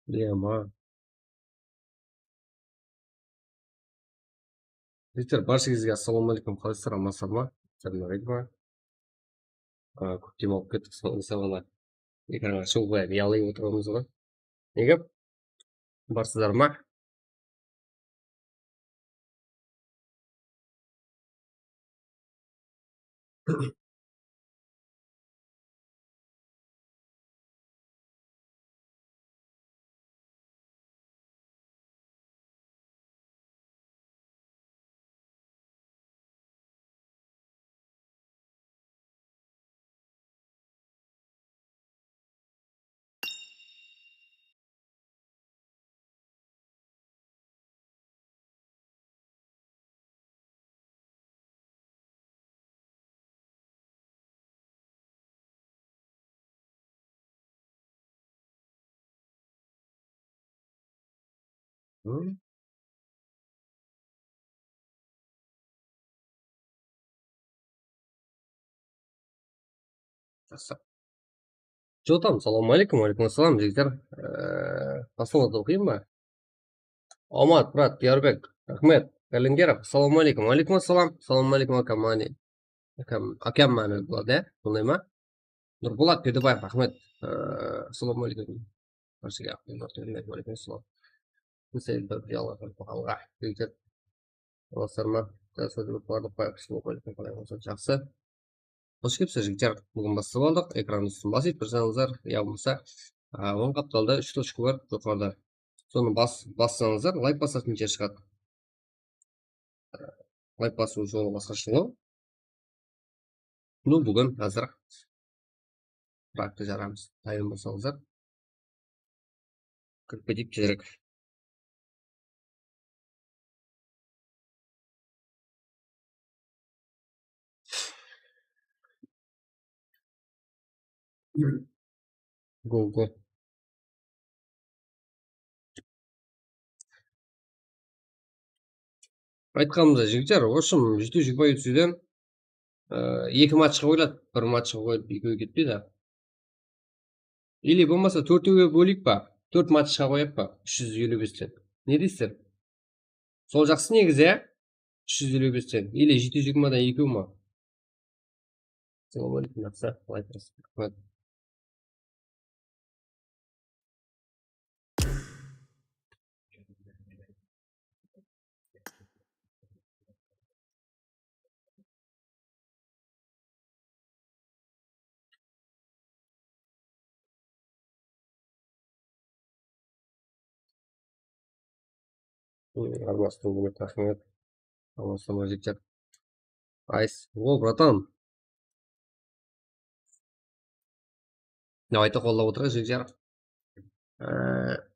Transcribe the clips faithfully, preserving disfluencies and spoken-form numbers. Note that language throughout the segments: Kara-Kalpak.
Bilem, a. Jigitler, barshińizge assalamu aleykum, qalaysızlar, amansızlar ma? Assalamu aleykum. A, kóp dem alıp kettik, soń sabana ekranǵa shıǵıp qoyıp, uyalıp otırmız ǵoy. Nege? Barsızlar ma? Jaqsı. Jotam, salawma aleykum. Wa aleykum assalam, jigitler. Ee, baslamada oqıyın ba? Amat, Murat, Diyarbek, raxmet. Galengerov, assalamu aleykum. Wa aleykum assalam. Assalamu aleykum, akam Mani. Akam, akam Mani boladı, ya? Sonday ma? Nurbolat Berdibaev, raxmet. Ee, assalamu aleykum. Barshaǵa wa aleykum assalam. Sen bir dialog alǵa. Jigitler. Alasızlar ma? Jaqsı, jigitler, barlıq qoyıp, assalamu aleykum, qalay bolsa, jaqsı. Xosh kelipsizler, jigitler. Búgin baslap aldıq. Ekran ústin basıp tursańızlar, ya bolmasa, a, oń qaptalda úsh tochka bar, joqarıda. Sonı bas-, bassańızlar, layf basatın jer shıǵadı. Layf basıw jolı basqasha jolı. Ну, búgin házir praktika jaramız. Tayın bolsańızlar, kirip keteyik tezirek. Go, go. Aytqanımızday, jigitler, в общем, jeti júz jigirma uch yuzden, e, eki matchqa qoyıladı, bir matchqa qoyıp, ekewi ketpeydi. Или bolmasa, tórtewge bóleyik pa? Tórt matchqa qoyayıq pa? Úsh júz eliw besten. Ne deysizler? Sol jaqsı negizi, ya? Úsh júz eliw besten. Или jeti júz jigirmadan ekew ma? Assalamu aleykum, jaqsı. Qalay turasız? Raxmet. Armastım, raxmet. Armastım, jigitler. Айс. О, братан. Давайте, qollap otırayıq, jigitler. Ee,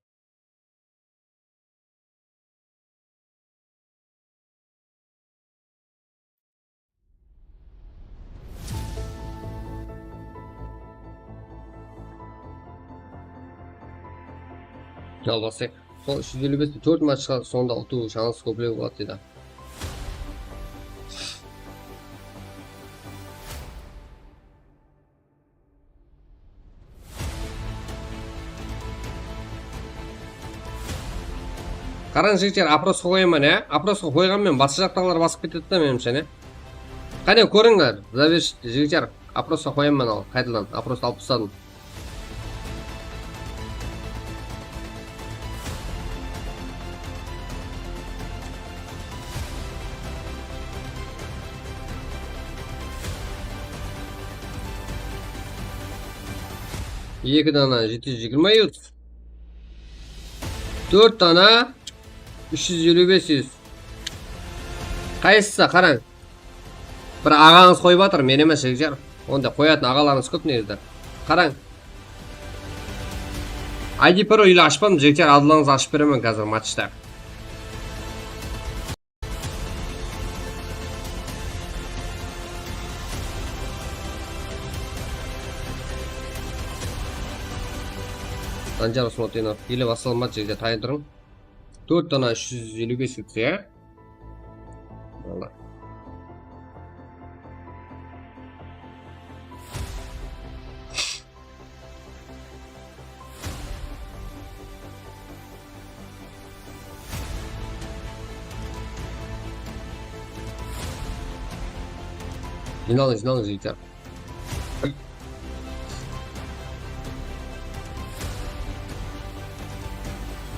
Al basayıq. Sol úsh júz eliw bes, tórt matchqa sonda utıw shansı kóbirek boladı deydi. Qarań, jigitler, oprosqa qoyaman, ya? Oprosqa qoyǵan men, basqa jaqtaǵılar basıp ketedi da, menimshe, ne? Qáne, kórińler, завершить, jigitler, oprosqa qoyaman al, qaytadan, oprostı alıp tasladım. Eki dana jeti júz jigirma yuz. Tórt dana úsh júz eliw bes yuz. Qaysısı, qarań. Bir aǵańız qoyıp atır, men emes, jigitler. Onda qoyatın aǵalarıńız kóp negizi. Qarań. I D parol ele ashpadım, jigitler, adlańızǵa ashıp beremen házir matchta. Sanjar Usmatdinov, ele baslanbay, jigitler, tayın turıń. Tórt dana úsh júz eliw bes ketse, ya? Vallahi. Jıynalıń, jıynalıń, jigitler.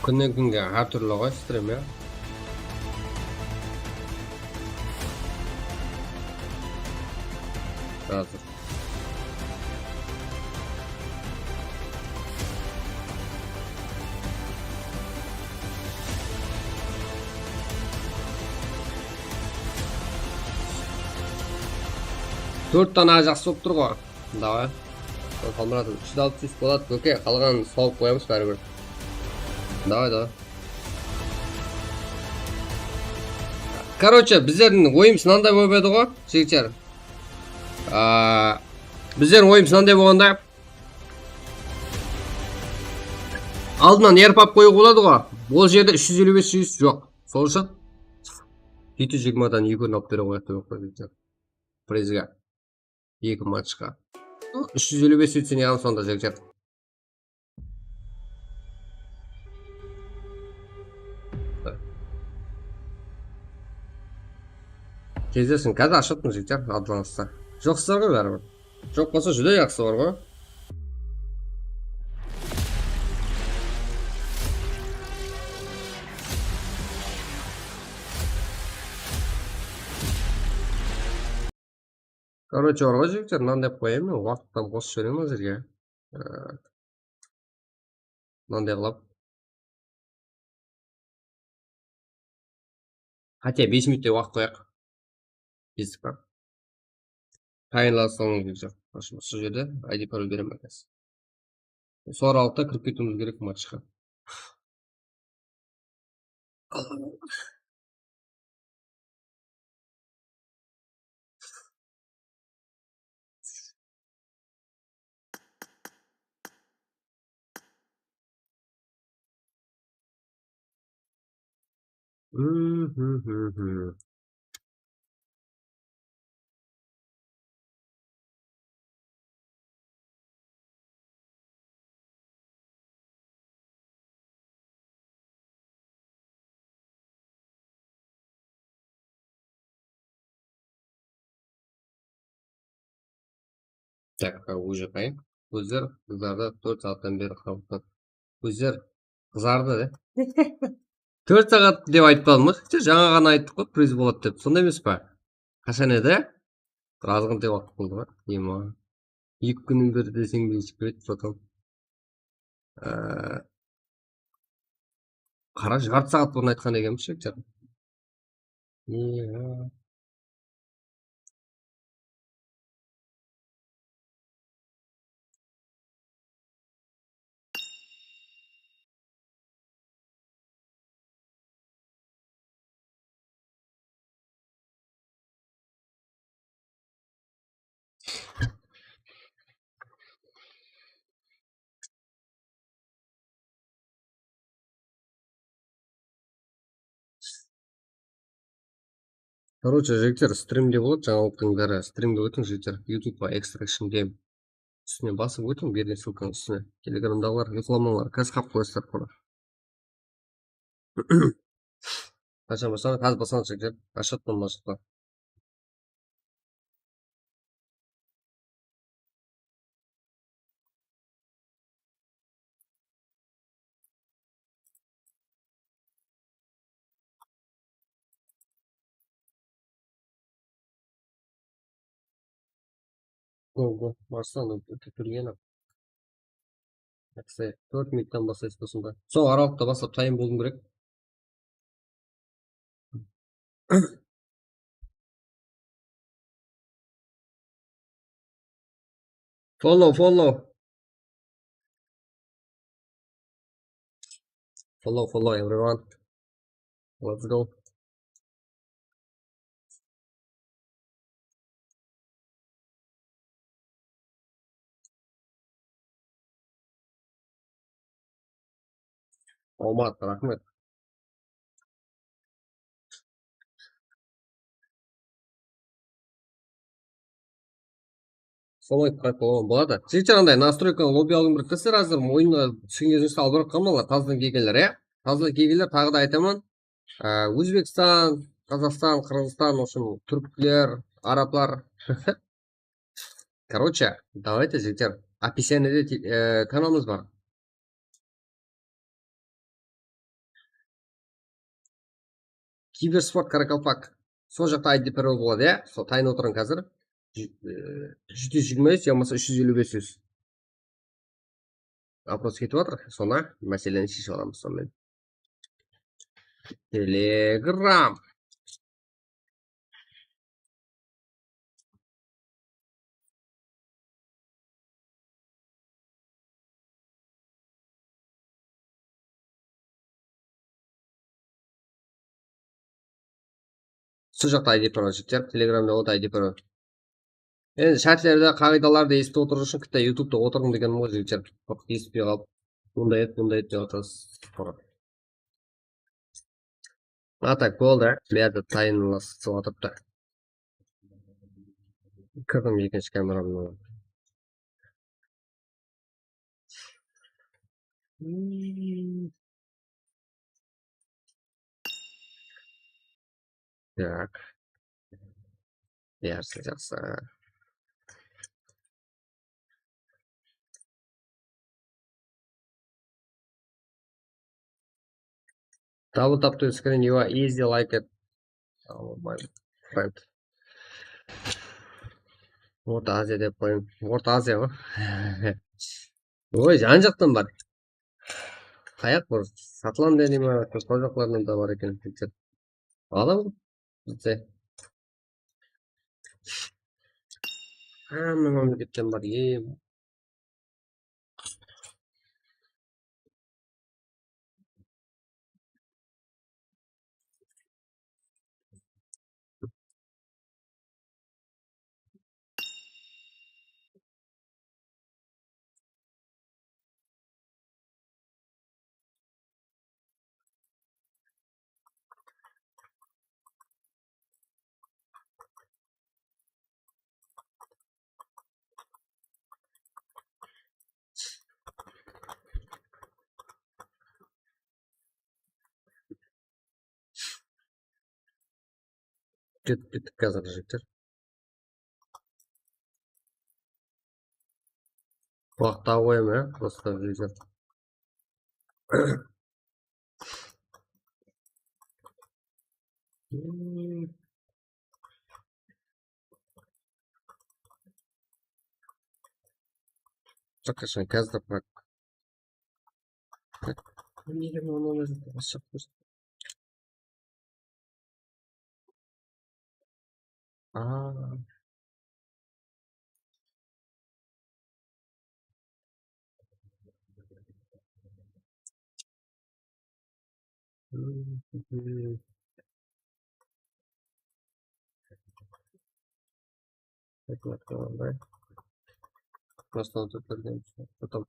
Kúnnen kúnge hár túrli ǵoy stream, ya. Házir. Tórt dana jaqsı bolıp tur ǵoy. Davay. Qalmıratov, úsh júz alpıs úsh boladı, kóke, qalǵanın sawıp qoyamız báribir. Davay, davay. Короче, bizlerdiń oyımız mınanday bolıp edi ǵoy, jigitler. Aa, bizlerdiń oyımız mınanday bolǵanda, aldınan erp alıp qoyıwǵa boladı ǵoy. Ol jerde úsh júz eliw bes, júz joq. Sol ushın jeti júz jigirmadan eki alıp bere qoyaq dep qoydı. Prizge. Eki matchqa. Úsh júz eliw bes úytse ne qılamız sonda, jigitler? Kezesin, házir ashıp atırmız, jigitler, adlanısta. Joqsızlar ǵoy báribir. Joq bolsa, júdá jaqsı bar ǵoy. Короче, bar ǵoy, jigitler, mınanday qılıp qoyayın men, waqıttan qosıp jibereyin házirge. Ee, mınanday qılıp. Хотя bes minutday waqıt qoyaq. Kestik pa? Tayınlasıń, jigitler. Usı jerde I D parol beremen házir. Sol aralıqta kirip ketiwimiz kerek matchqa. Так, уже qayın. Kózler qızardı, tórt saattan beri qarap tur. Kózler qızardı, de. Tórt saat dep aytpadım ǵoy. Jańa ǵana ayttıq ǵoy, priz boladı dep. Sonday emes pa? Qashan edi? Bir azǵantay waqıt boldı ǵoy. Ema. Eki kúnniń biri deseń de eshitip keledi, потом. Ee, qara, jartı saat burın aytqan ekenbiz, jigitler. Iya. Короче, jigitler, strimde boladı, jańalıqtıń bári strimde ótiń, jigitler. YouTubeqa Extraction Game. Ústine basıp ótiń, bergen ssılkanıń ústine. Telegramdaǵılar, uqlamańlar, házir qap qoyasızlar, qora. Qashan baslandı? Házir baslandı, jigitler. Ashıqtan baslandı. Go, go. Baslandı, útip turgen-aq. Tórt minuttan baslaysız ba sonda? Sol aralıqta baslap tayın bolıwım kerek. Follow, follow. Follow, follow, everyone. Let's go. Omat, raxmet. Solay qarap qoyǵan boladı. Jigitler, anday nastroykanı lobby aldım bir kizler, házir oyınǵa túsken gezimizde alıp barıp qalmalar, tazadan kelgenler, ya. Tazadan kelgenler, taǵı da aytaman, á, Ózbekstan, Qazaqstan, Qırǵızstan, в общем, túrkler, arablar, Короче, давайте, jigitler, описаниеде te- e, kanalımız bar. Kibersport Karakalpak. Sol jaqta I D Pro boladı, ya. Sol tayın otırıń házir. Jü- e, júz jigirma yamasa úsh júz eliw bes. Вопрос ketip atır, sona máseleni sheship alamız sonıń menen. Telegram. Sol jaqta I D Pro, jigitler, Telegramda boldı I D Pro. Endi shártlerdi, qaǵıydalardı esitip otırıw ushın kitta YouTubeta otırıń degenim ǵoy, jigitler. Esitpey qalıp, bunday et, bunday et dep atırsız. A tak boldı, berde tayınlasıp atırıptı. Kirdim ekinshi kameramnan. Tak. Jaqsı, jaqsı. Double tap to screen, you are easy like it. Oh, my friend. Orta Aziya dep qoyayın. Orta Aziya ǵoy. Oy, jan jaqtan bar. Qayaq bir Shotlandiya ne ma, sol jaqlardan da bar eken. Alam bizde. Hámme mámleketten bar, em. Kettik, kettik, házir, jigitler. Waqıt tawıp qoyaman, ya, просто video. Qashan házir bak. Nege mınaw basıp qoysa? Aa. Потом.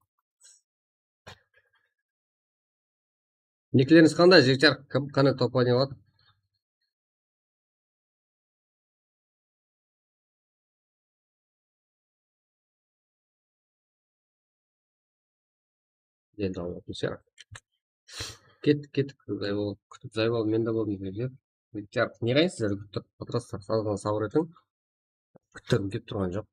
Niklerińiz qanday, jigitler? Kim qanday top oynay aladı? Endi alıp atırmız, ya. Kettik, kettik. Zayval, kútip Zayval, men de boldım, jigitler. Jigitler, ne qarayınsızlar, kútip otırasızlar. Sazǵan sabır etiń. Kúttirgim kelip turǵan joq.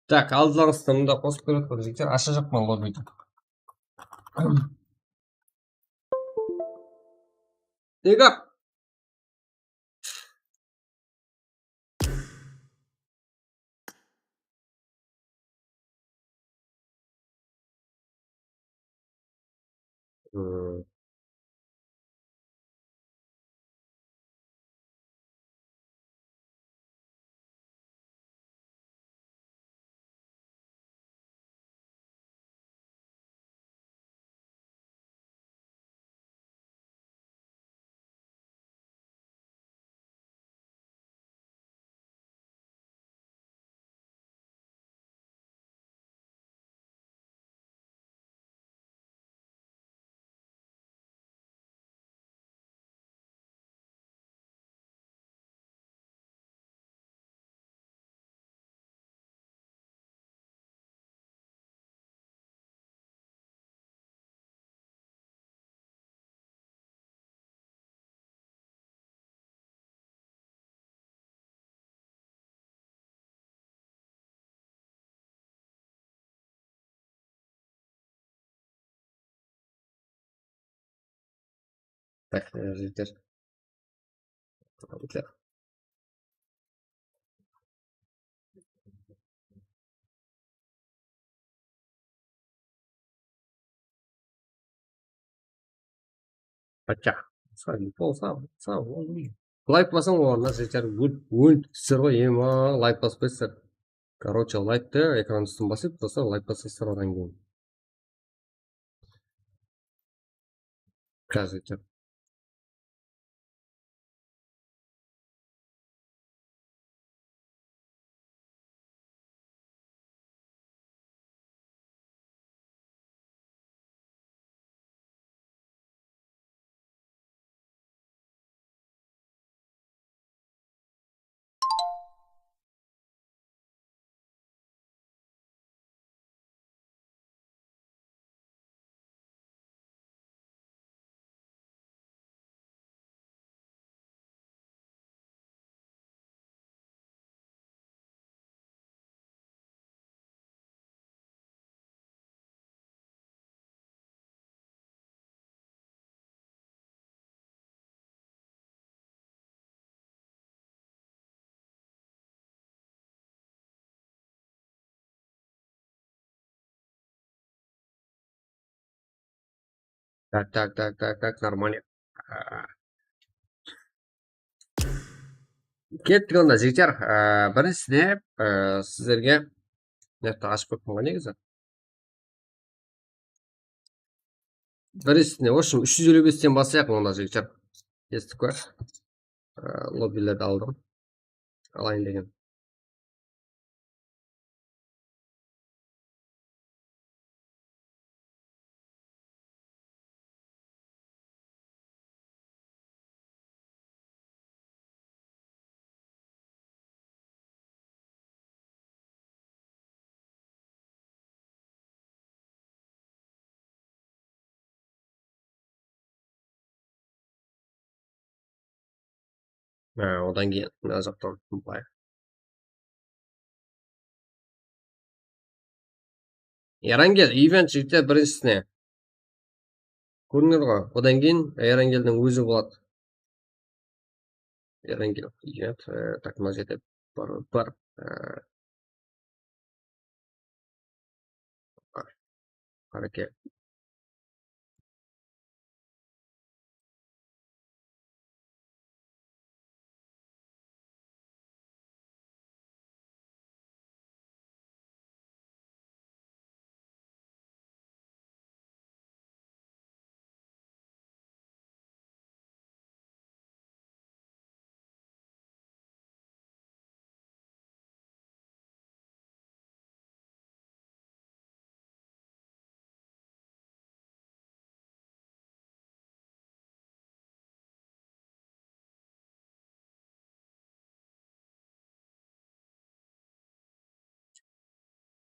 Tak, aldılarıńızda mında qosıp berip atırman, jigitler, ashajaqpan lobbidi. Big up. Hmm. Tak, e, jigitler. Pacha. Sağ, sağ, sağ, sağ. Layk basıń, olar jigitler, ól, ól, sizler ǵoy, ema, layk baspayıpsızlar. Короче, layktı ekran ústin basıp, просто layk basasızlar odan keyin. Kázir. Так, так, так, так, так, нормально. А. Kettik onda, jigitler. Á, birinshisine, á, sizlerge mına jaqta ashıp qoyıppan ǵoy negizi. Birinshisine, в общем, úsh júz eliw besten baslayıq onda, jigitler. Esittik pa? Á, lobbilerdi aldım. Alayın degen. Há, odan keyin mına jaqtan uqlayıq. Erangel, event jigitler birinshisine. Kórdińiz ǵoy, odan keyin Erangeldiń ózi boladı. Erangel, event, e, tak, mına jerde bar, bar, e, Qáne.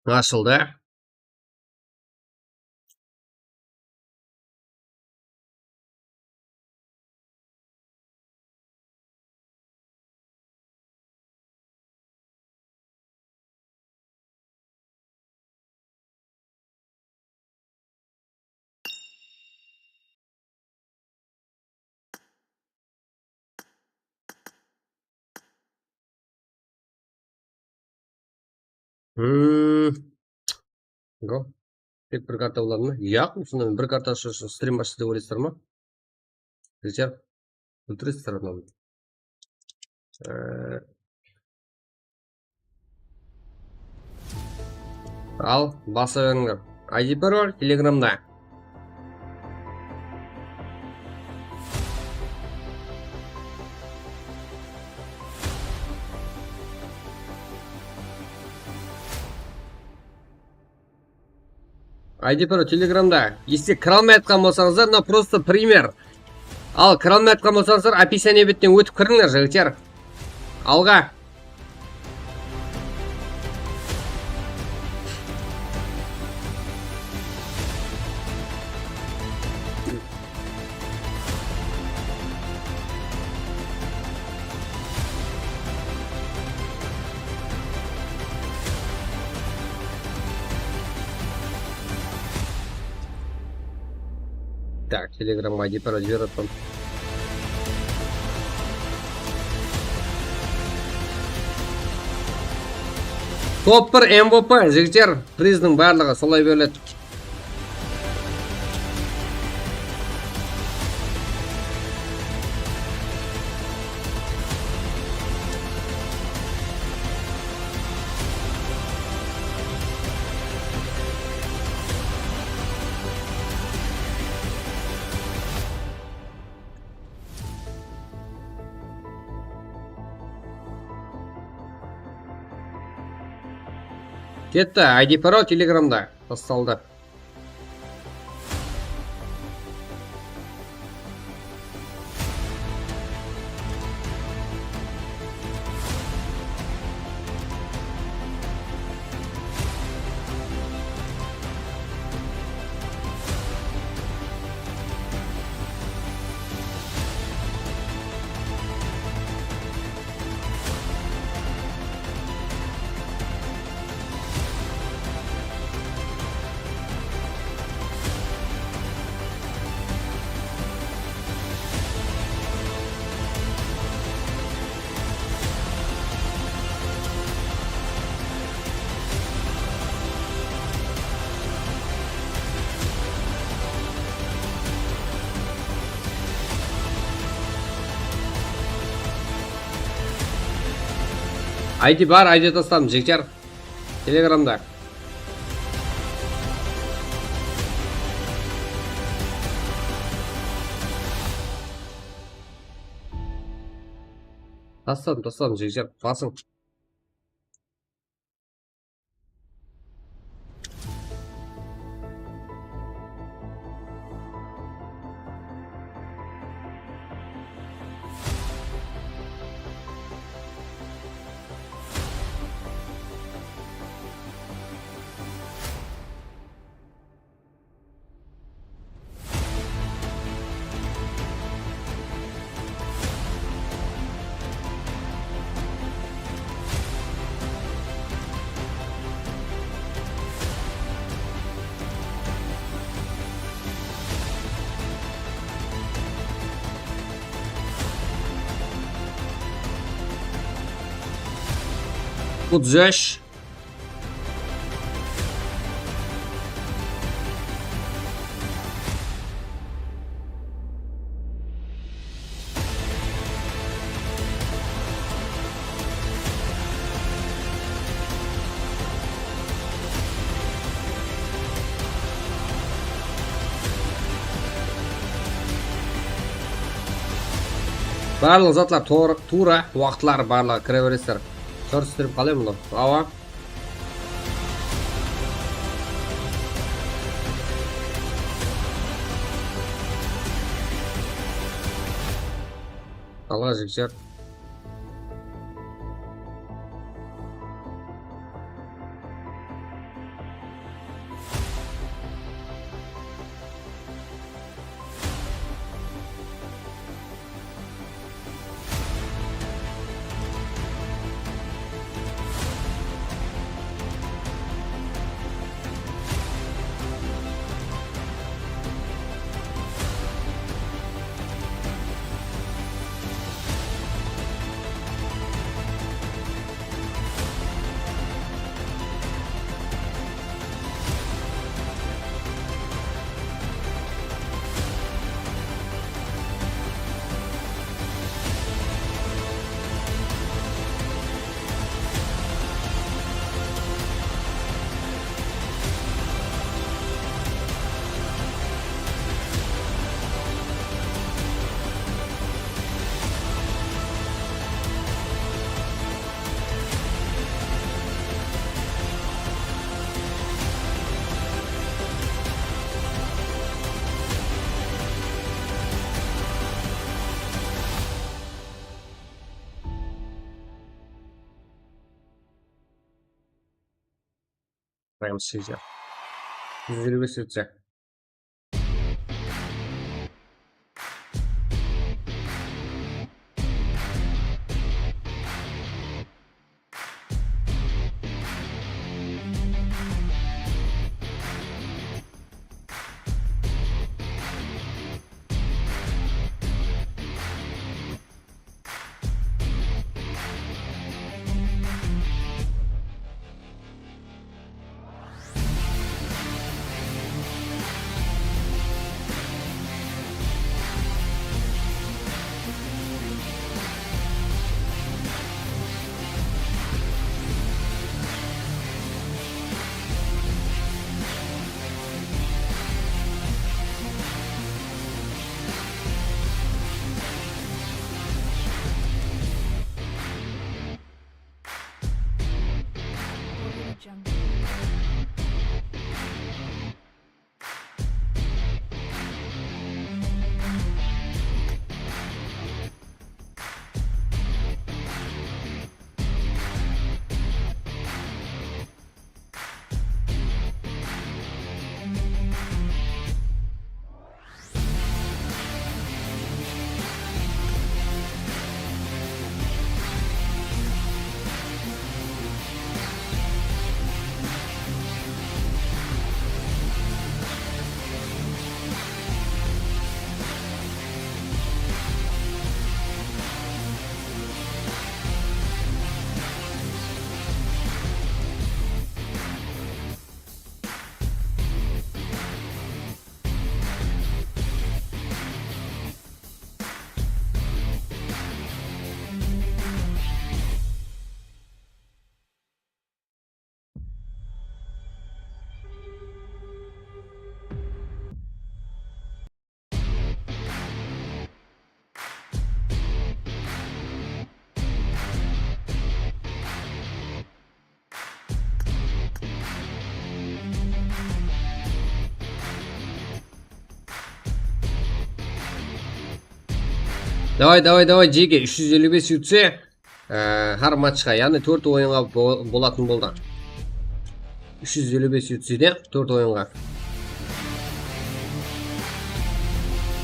Ashıldı. Hmm. Go. Tek bir karta boladı ma? Yaq, usınday bir karta ushın strim ashsın dep oylaysızlar ma? Bizler óltiresizler adamdı. Ee, Al, basa berińler. I D parol Telegramda. I D parol Telegramda. Если kire almay atqan bolsańızlar, mına просто primer. Al, kire almay atqan bolsańızlar, описание betten ótip kirińler, jigitler. Alǵa. Так, Telegramǵa I D parol jiberip atırman. Top bir M V P, jigitler, prizdiń barlıǵı solay beriledi. Ketti, I D parol Telegramda tastaldı. I D bar, I D tasladım, jigitler. Telegramda. Tasladım, tasladım, jigitler, basıń. Otız üç. Barlıq zatlar tuwrı, tuwra, waqıtları barlıǵı kire beresizler. Short strim qalay bunı? Awa. Alǵa, jigitler. Прям сейчас. Зрелище. Davay, davay, davay, jeke, úsh júz eliw bes U T C, e, hár matchqa, yaǵnıy tórt oyınǵa bo-, bolatın boldı. Úsh júz eliw bes U T C de tórt oyınǵa.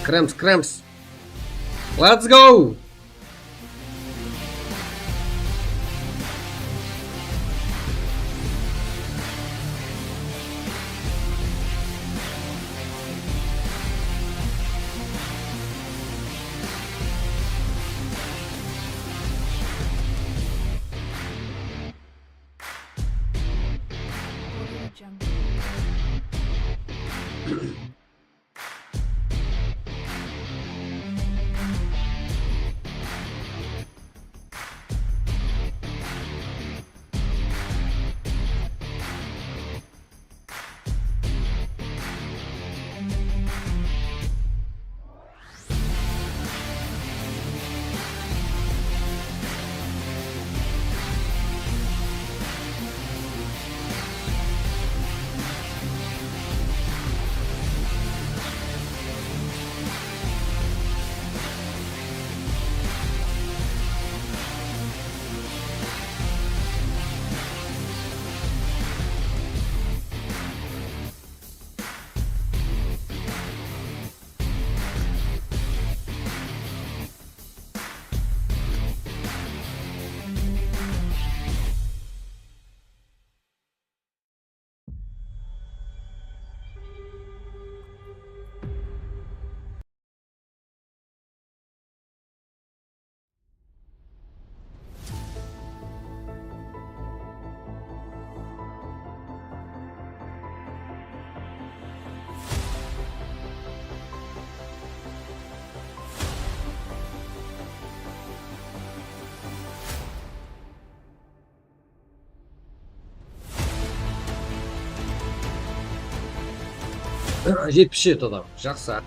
Krems, krems. Let's go! Jetpis jeti adam. Jaqsı.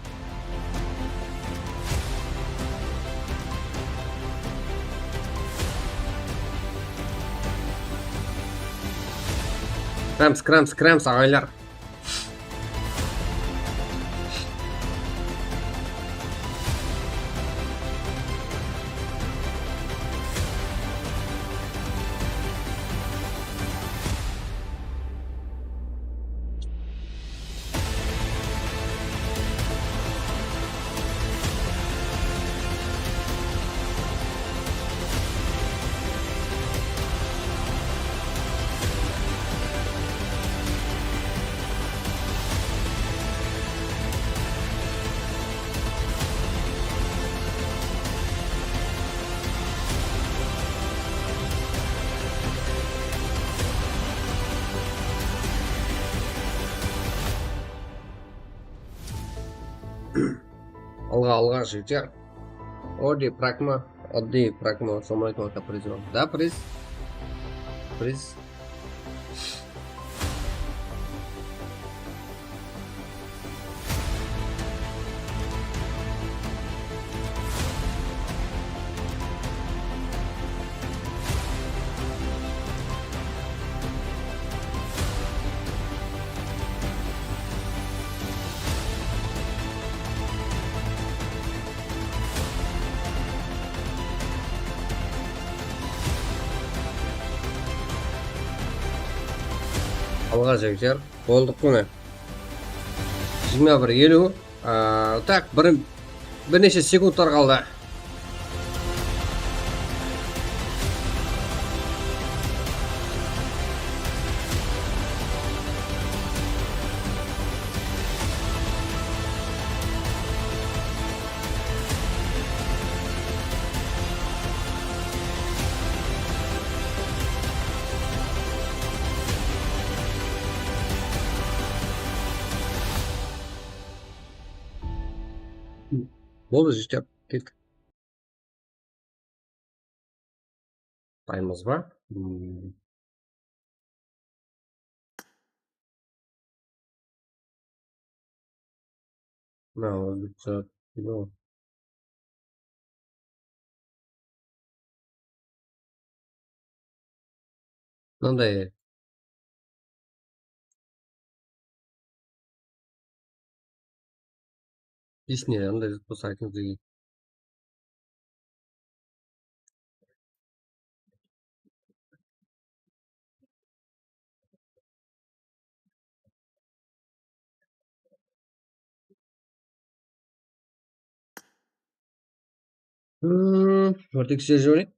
Krems, krems, krems, aǵaylar. Alǵa, alǵa, jigitler. Oddiy pragma, oddiy pragma, somaytın aka priz. Da, priz. Priz. Alǵa, jigitler. Boldıq, mine. Jigirma bir eliw. Aa, tak, bir, bir neshe sekundlar qaldı. Boldı, jigitler, kettik. Taymız ba? Hmm. Mına, ózbekce, yoq. Mınanday. Disney, anday zat bolsa aytıń bizge. Hmm, bir tekis jer jibereyik.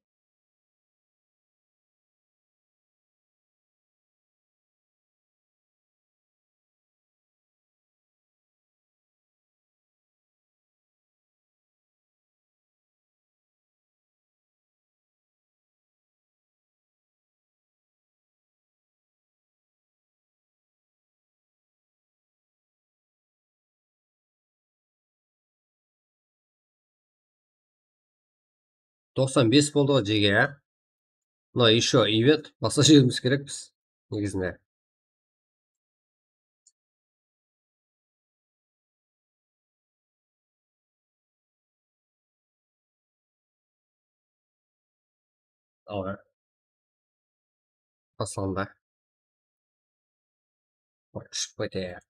Toqsan bes boldı ǵoy, jege, á? Mına, ещё event, basqa jerimiz kerekpiz, negizinde. Alǵa. Baslandı. Bir iship keteyik.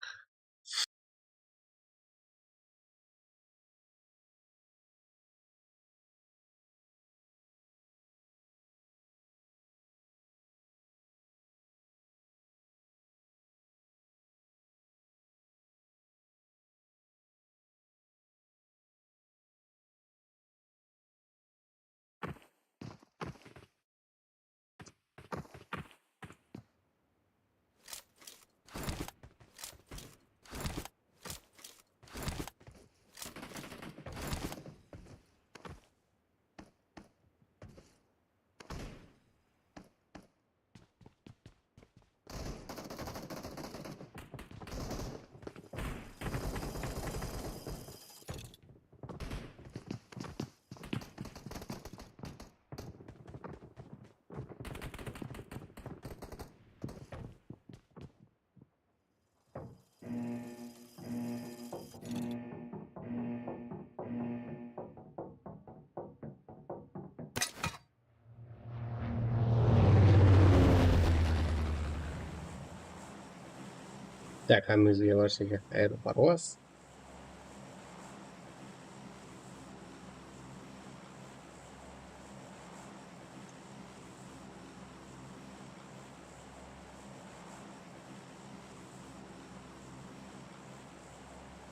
Tak, hámmeńizge barshege qayırlı parwas.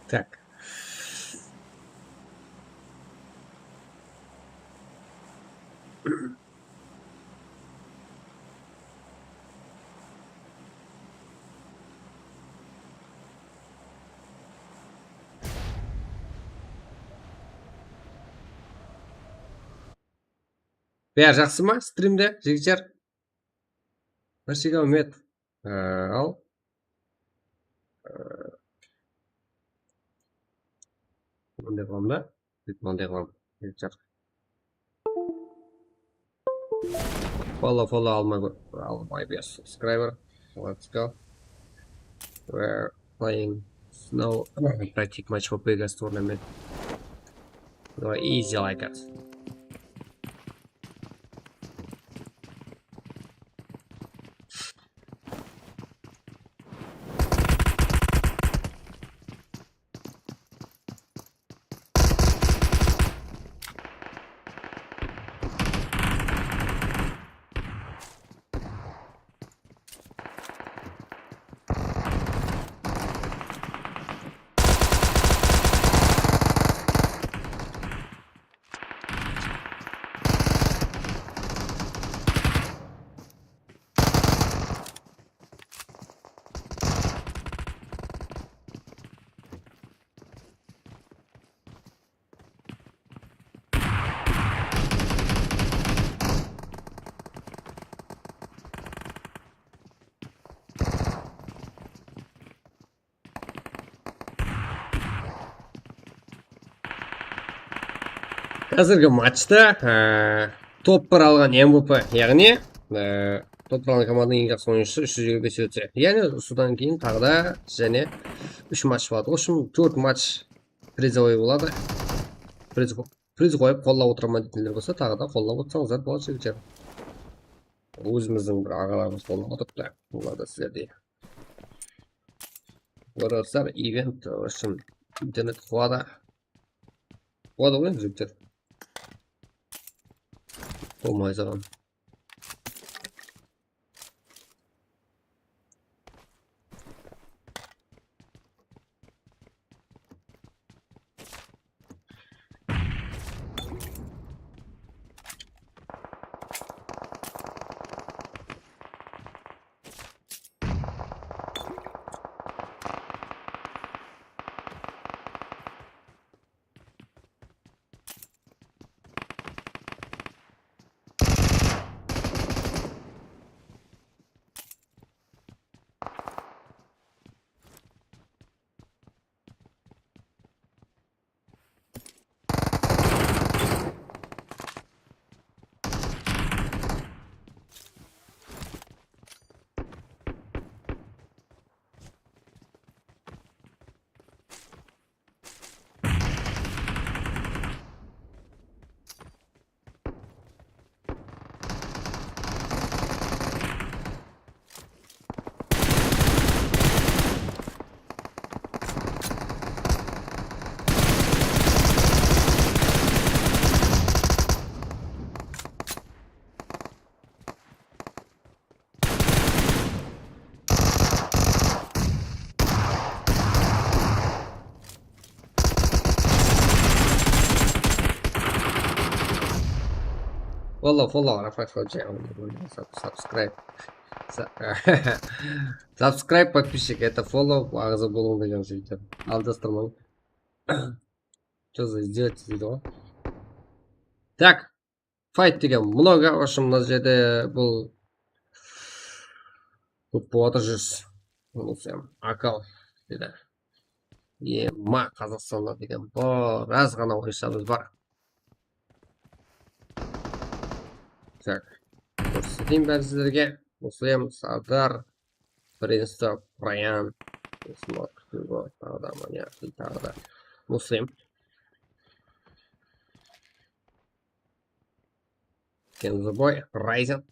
Tak. Bári jaqsı ma strimde, jigitler? Nársege úmet. Ee, al. Ee, mınday qılamın da. Mınday qılamın. Follow, follow almay, almay bir subscriber. Let's go. We're playing snow practice match for Pegasus tournament. Давай, easy like it. Házirgi matchta, e, top bir alǵan M V P, yaǵnıy, e, top bir alǵan komandanıń eń jaqsı oyınshısı, úsh júz elli bes ótse. Yaǵnıy, usıdan keyin taǵı da jáne úsh match boladı. Ol ushın tórt match prizovoy boladı. Priz, priz qoyıp qollap otıraman deytinler bolsa, taǵı da qollap otsańızlar boladı, jigitler. Ózimizdiń bir aǵalarımız qollap otırıptı. Olar da sizlerdey. Oraslar event ushın internet quwadı. Quwadı ǵoy, jigitler. Qolmay saǵan. Follow, follow, Rafael Xoja, subscribe. Sa- Subscribe, подписчик, это follow, aǵza bolıń degen sóytip. Aldastırmań. Что за издевательство? Так, fight degen много, в общем, mına jerde bul kóp bolıp atır, júz. Bul sen Akal dedi. Ema, Qazaqstanda degen biraz ǵana oyınshamız bar. Так, kórseteyin bári sizlerge. Muslim, Sardar, Prinstop, Rayan, Smok, Hugo, taǵı da Manya, taǵı da Muslim. Kenzuboy, Ryzen.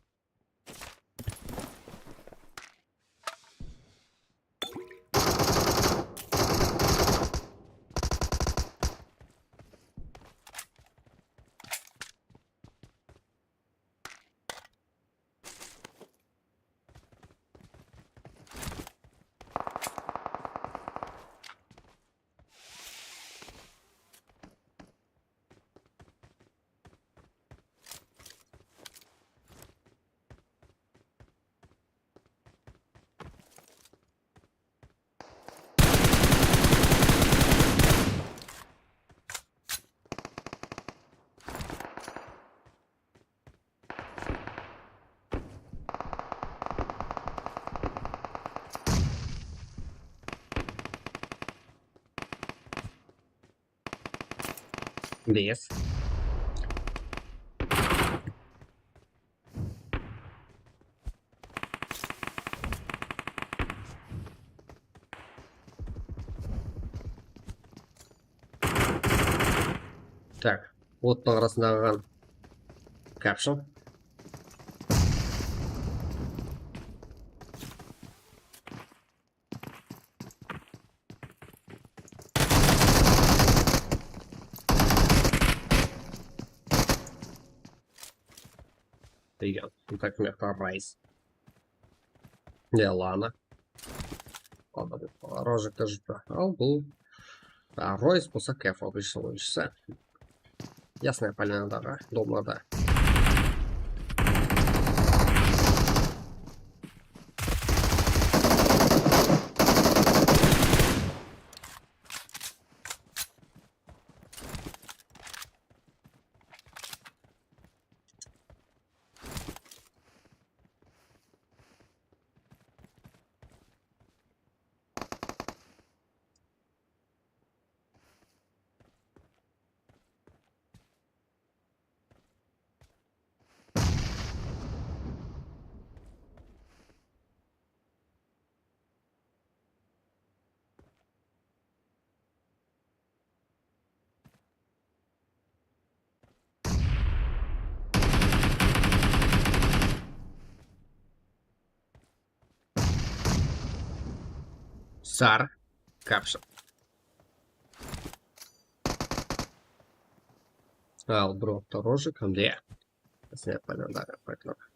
Без. Так, ottıń arasında qalǵan Caption. Deygen. Так, mına jaqta Ryze. Ne, Lana. Aldı, bul Rožikta júrdi. Al, bul, a, Royce bolsa Kef obıshlı oyınshısı. Yasnaya Polyanadaǵı domlarda. Sar, Caption. Al, bro, Rožik, mde. Sen yapacaksın da, yapacak.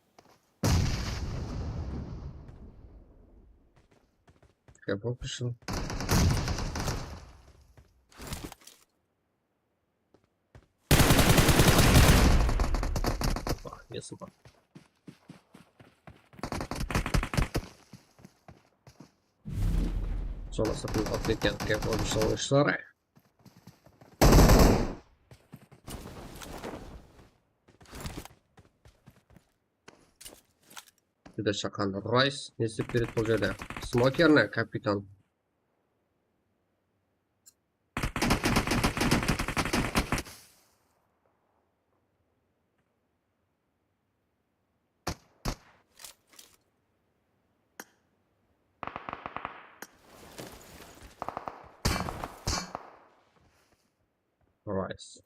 Yapıp düşün. Bak, nesi bar? Sonrası qıyınlap ketken Kef obıshlı oyınshıları. Bir de Shakan Rice. Ne istep beredi bul jerde? Smoker ne, kapitan? Rice.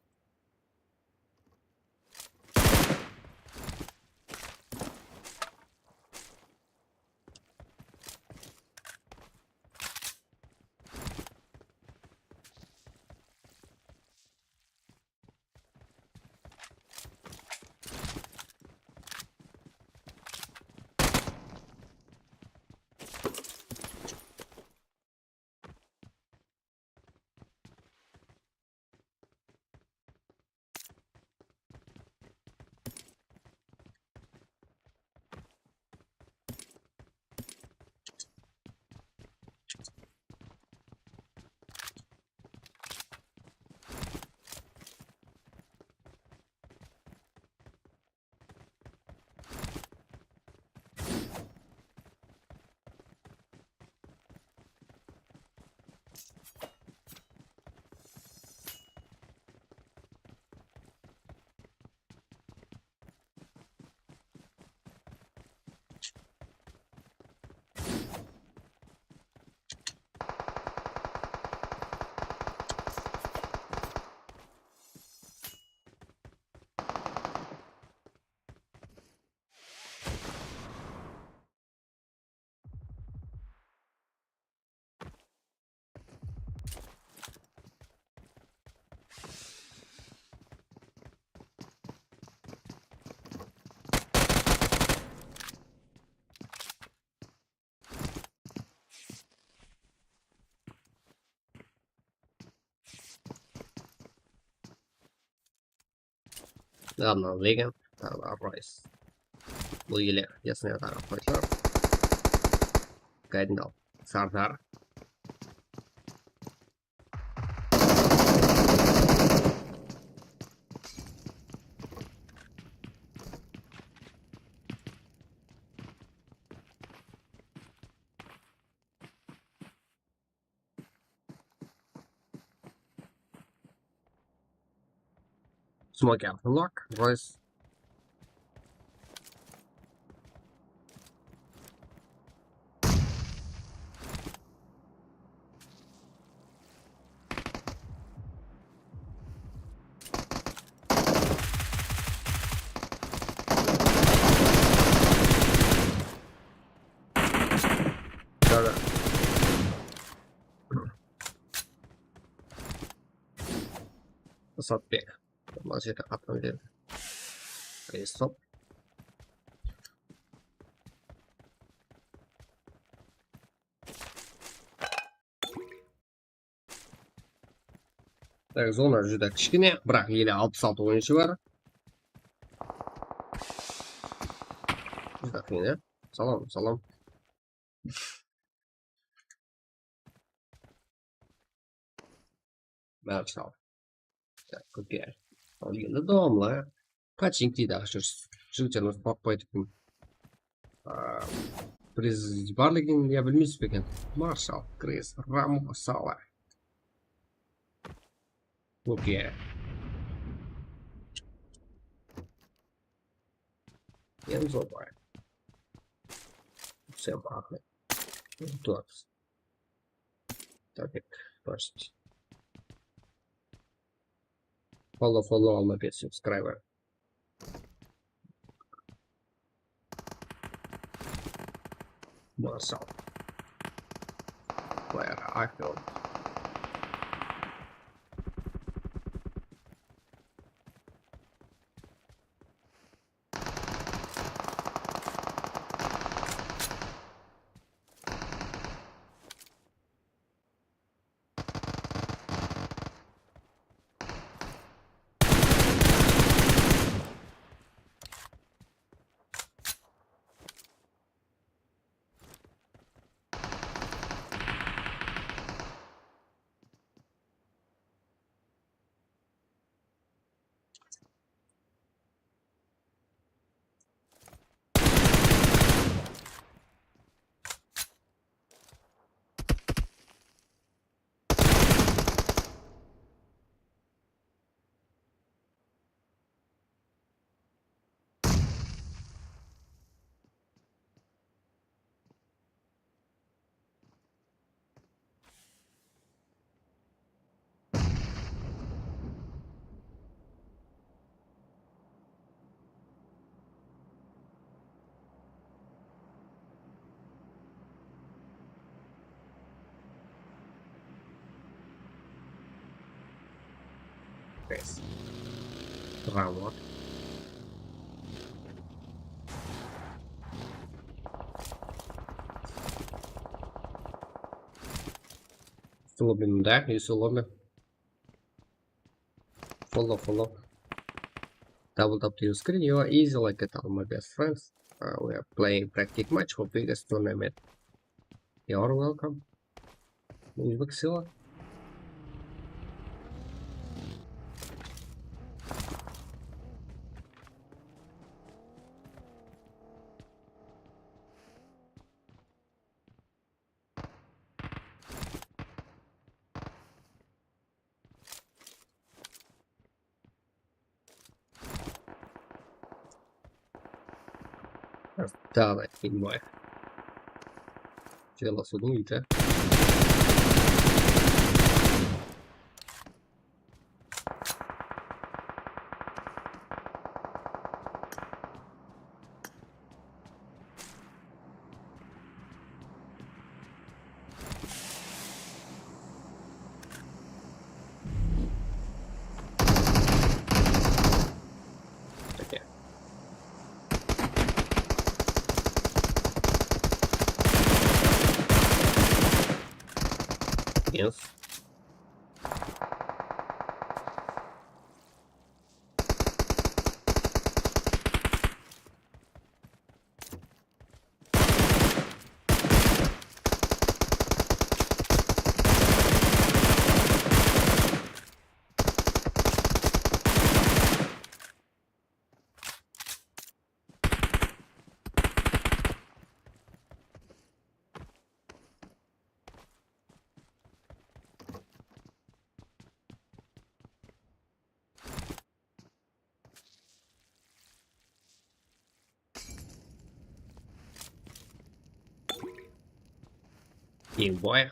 Ладно, Леган, taǵı da Ройс. Bul ele jasına taǵı qoyıplar. Gaydın al. Sardar. Smoke out the lock, Royce. Isatbek. Mına jerde adam berdi. Stop. Tak, zona júdá kishkene, biraq ele alpıs altı oyınshı bar. Júdá qıyın, ya. Salam, salam. Márshal. Tak, kúrke. Al, endi dawamlı. Pochinki de ashır. Jigitler, ulıs baqpaydı eken. Aa, priz barligin ya bilmeysiz be eken? Marshal, Kris, Ramo, Sala. Kúrke. Enzo bay. Всем ахмет. Туапсыз. Так, first. Follow, follow, alma bes subscriber. Marshal. Player, I feel. Guys. Rawat. Slobin, да, и Слобин. Follow, follow. Double tap to your screen. You are easy like it, all my best friends. Uh, we are playing practice match for biggest tournament. You are welcome. Uzbek Sila. Давай, пинбой. Jelasıdıń úyde. Yes. Ey, boy.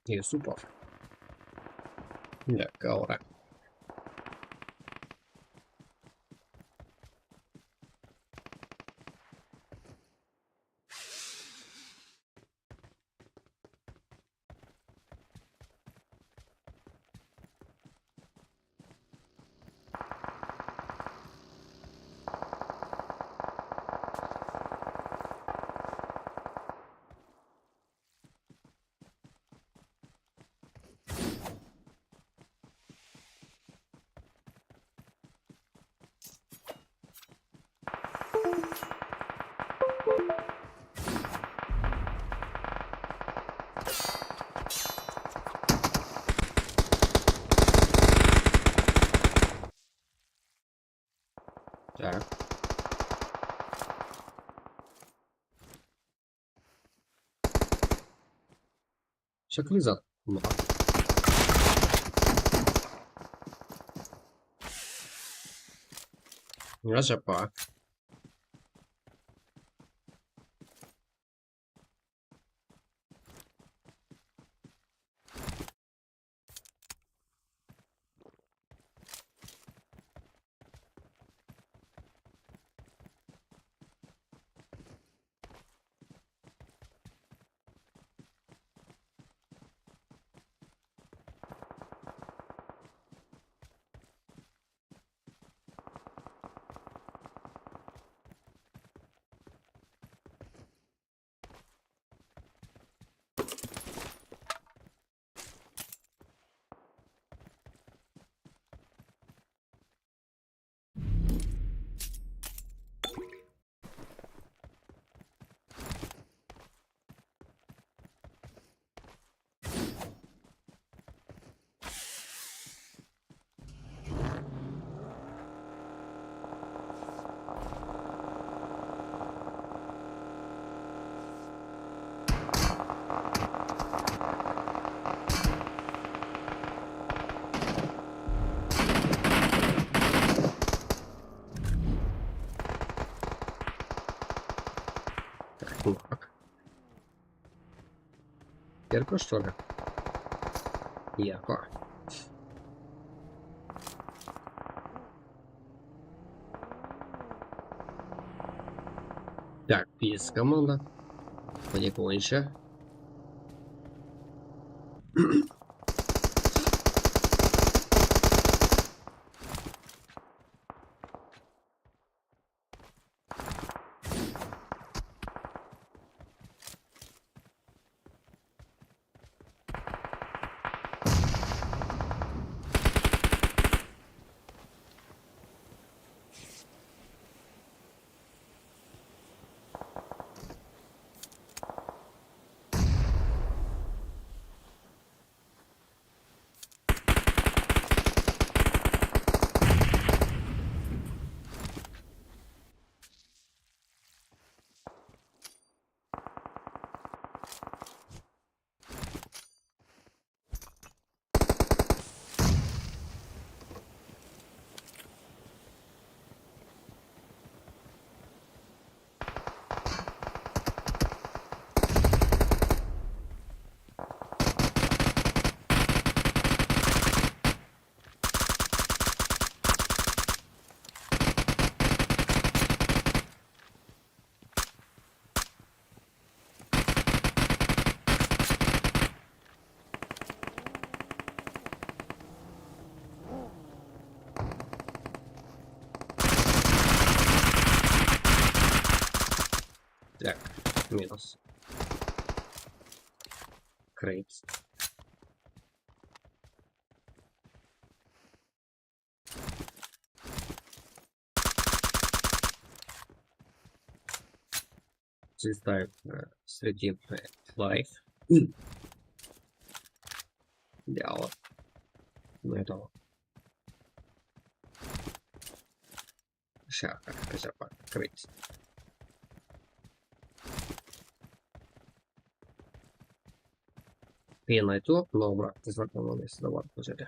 Ey, super. Ya, gavra. Tak. Shakli zat. Ajaba. Перко, что ли? Яко. Так, бес команда. Mine boyınsha. Great. This time, uh, stream, uh, live. Ya, вот. Ну, это вот. Ща, как это, ща, по-, открыть. Qıyın aytıp, mınaw, biraq, знакомый sızda bar bul jerde.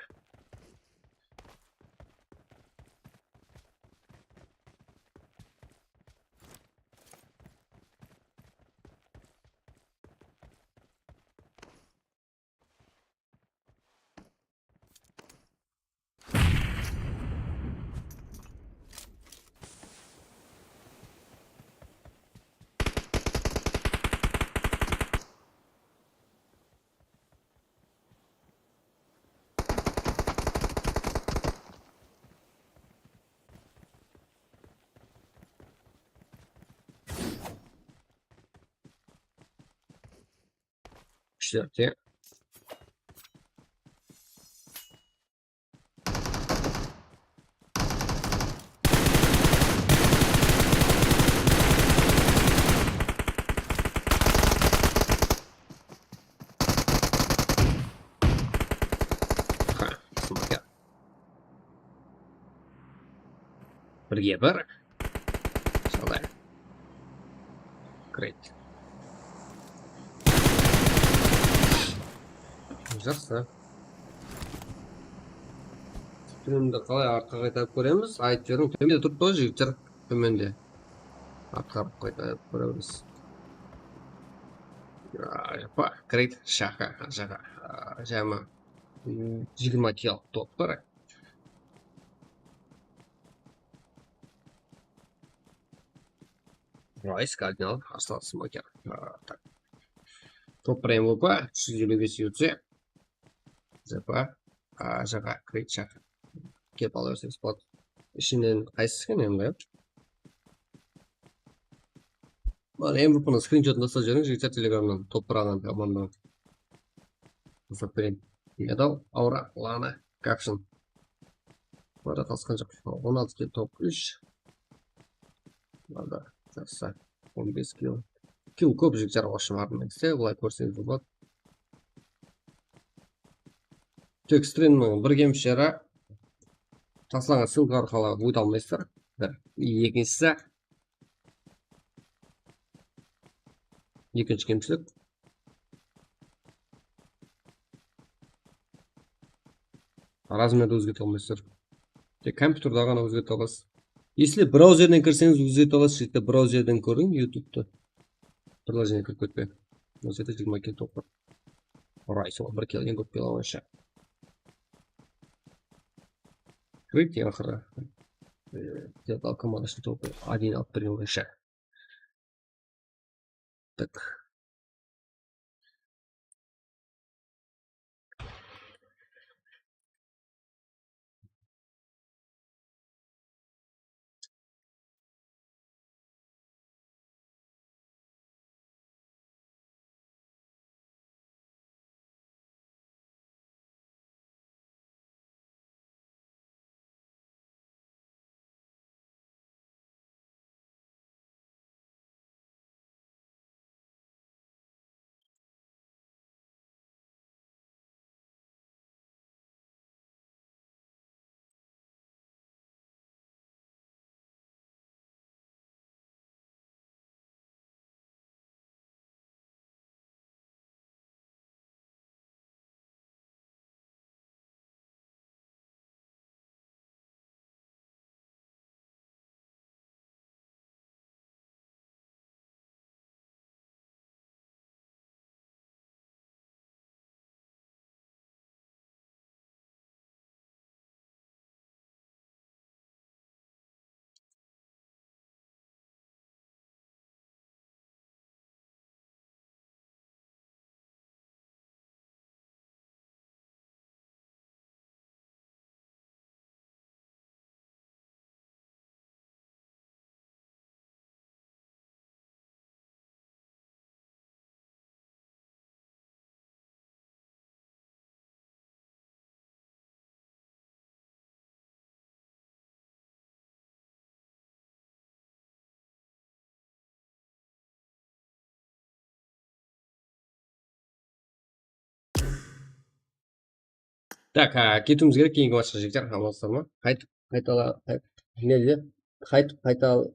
Kúshli. Ha, smoker. Birge bir. Solay. Great. Jaqsı. Túnimdi qalay artqa qaytarıp kóremiz? Aytıp jiberiń, tómende turıptı ǵoy, jigitler. Tómende. Artqa qaytarıp kóremiz. Ay, apa, great. Shaka, shaka. Jama. Jigirma kilo top bar. Rice, kardinal, aslan, smoker. A, tak. Top bir M V P, úsh júz eliw bes U C. Z P, a, jaǵa, krit, shaq. Kelip ala berseńiz boladı. Ishinen qaysısı eken endi? Mana M V P nıń skrinshotın taslap jiberiń, jigitler, telegramnan, top bir alǵan komandanıń. Taslap bereyin. Medal, aura, lana, kapshin. Bularda qalısqan joq. On altı kill, top úsh. Bularda jaqsı. On bes kill. Kill kóp, jigitler, oshın barın etse, былай kórseńiz boladı. Tek strimniń bir kemshiligi, taslanǵan ssılka arqalı óte almaysızlar. Bir. Ekinshisi, ekinshi kemshilik. Razmerdi ózgerte almaysızlar. Tek kompyuterde ǵana ózgerte alasız. Если brauzerden kirseńiz, ózgerte alasız. Jigitler, brauzerden kóriń YouTube'tı. Приложение kirip ketpe. Mına jerde jigirma kill top bar. Rice, on bir kill, eń kóp kill alǵanshı. Krit, eń aqırı. E, Teatal komandasınıń topı один alıp bergen boyınsha. Tak. Tak, a, ketiwimiz kerek keyingi matchqa, jigitler, amansızlar ma? Qaytıp, qaytala, qayt-, ne de? Qaytıp, qaytal-,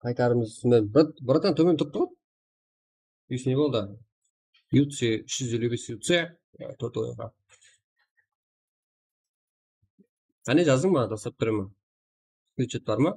qaytarımız men. Brat-, bratan, tómen turıptı ǵoy. Úyisi ne boldı? Yutsi, úsh júz eliw bes Yutsi. Ya, tórt oyınǵa. Qáne, jazdıń ba? Taslap beremen. Skrinshot bar ma?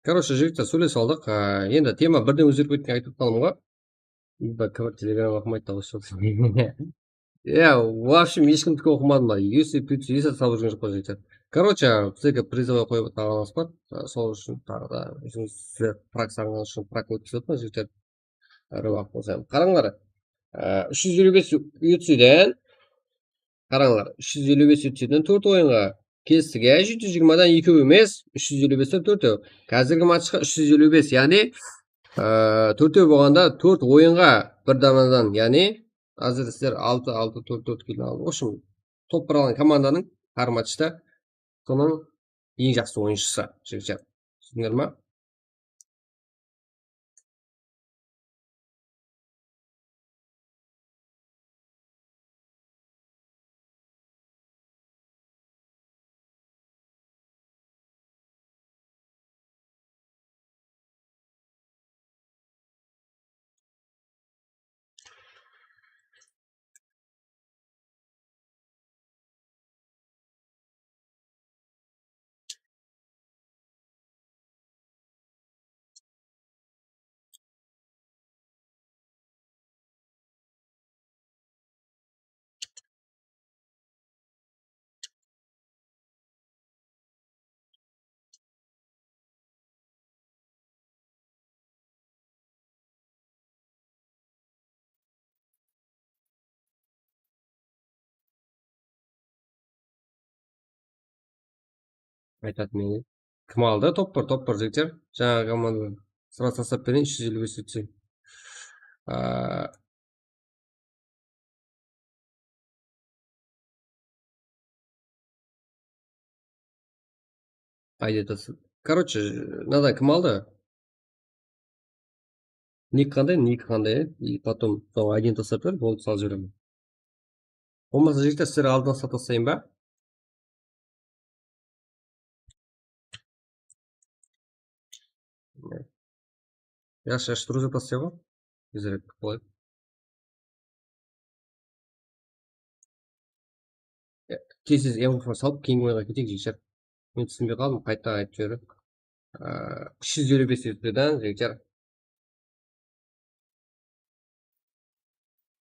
Короче, jigitler, sóylesip aldıq. Á, endi tema birden ózgerip ketken, aytıp qaldım ǵoy. Bak, Telegram oqımaydı da, usı. Ya, в общем, eshkimdiki oqımadım da. Если придётся, если tabıp júrgen joq pa, jigitler. Короче, bizlerge призовой qoyıp atırǵanımız bar. Sol ushın taǵı da, sizler prak saǵınǵanıńız ushın prak ótkizip atırman, jigitler. Rawaq bolsa. Qarańlar, á, úsh júz eliw bes Yutsiden, qarańlar, úsh júz eliw bes Yutsiden tórt oyınǵa kelstik, ya, jeti júz jigirmadan ekew emes, úsh júz eliw besten tórtew. Házirgi matchqa úsh júz eliw bes, yaǵnıy, á, tórtew bolǵanda tórt oyınǵa bir danadan, yaǵnıy, házir sizler altı, altı, tórt, tórt kelgen aldı. В общем, top bir alǵan komandanıń hár matchta sonıń eń jaqsı oyınshısı, jigitler. Túsindiler ma? Aytatın edi. Kim aldı? Top bir, top bir, jigitler. Jańa komanda. Sırası taslap bereyin, úsh júz eliw bes Yutsi. Aa, Ayda tası. Короче, mınadan kim aldı? Nik qanday, nik qanday? И потом, soń ayden taslap ber, boldı, salıp jiberemen. Bolmasa, jigitler, sizler aldına sata taslayın ba? Yaqshı, yaqshı, durıs jatası ǵoy. Tezirek qılayıq. Tez-tez em qurma salıp, keyingi oyınǵa keteyik, jigitler. Men túsinbey qaldım, qayta aytıp jibereyin. Á, úsh júz eliw bes Yutsidan, jigitler.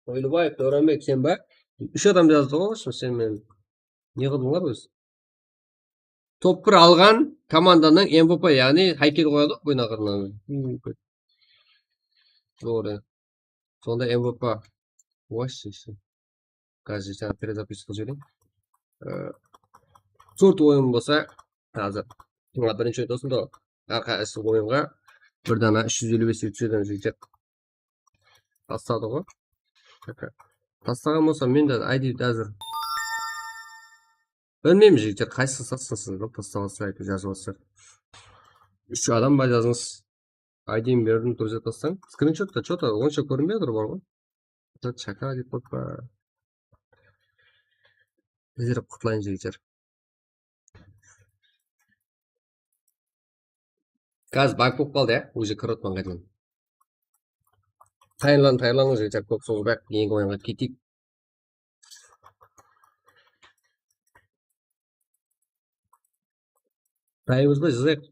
Oylıbaev Dawranbek, sen ba? Úsh adam jazdı ǵoy, sen menen. Ne qıldıńlar ózi? Top bir alǵan komandanıń M V P, yaǵnıy háykel qoyadı ǵoy boyın aqırınan. Dawrı. Sonda M V P. Voysheshe. Házir jańa перезапись qılıp jibereyin. Ee, tórt oyın bolsa, házir. Mına birinshi oyın bolsın da, arqa islep oyınǵa bir dana úsh júz eliw bes jigitlerden jigitler tastadı ǵoy. Tastaǵan bolsa, men de I D házir. Bilmeymen, jigitler, qaysısın satsın sizler, tastaǵan sırayıp jazıp atırlar. Úsh adam ba jazıńız. I D-ni berdim, kórsetip atsań. Skrinshot ta, что-то onsha kórinbey atır, bar ǵoy. Chaka dep qoyıp pa. Bizler qutlayın, jigitler. Gaz bak bolıp qaldı, ya. Ózi kirip atpan qaytadan. Tayarlan, tayarlanıń, jigitler, kóp sozbay-aq, keyingi oyınǵa keteyik. Dayımız ba, jazayıq.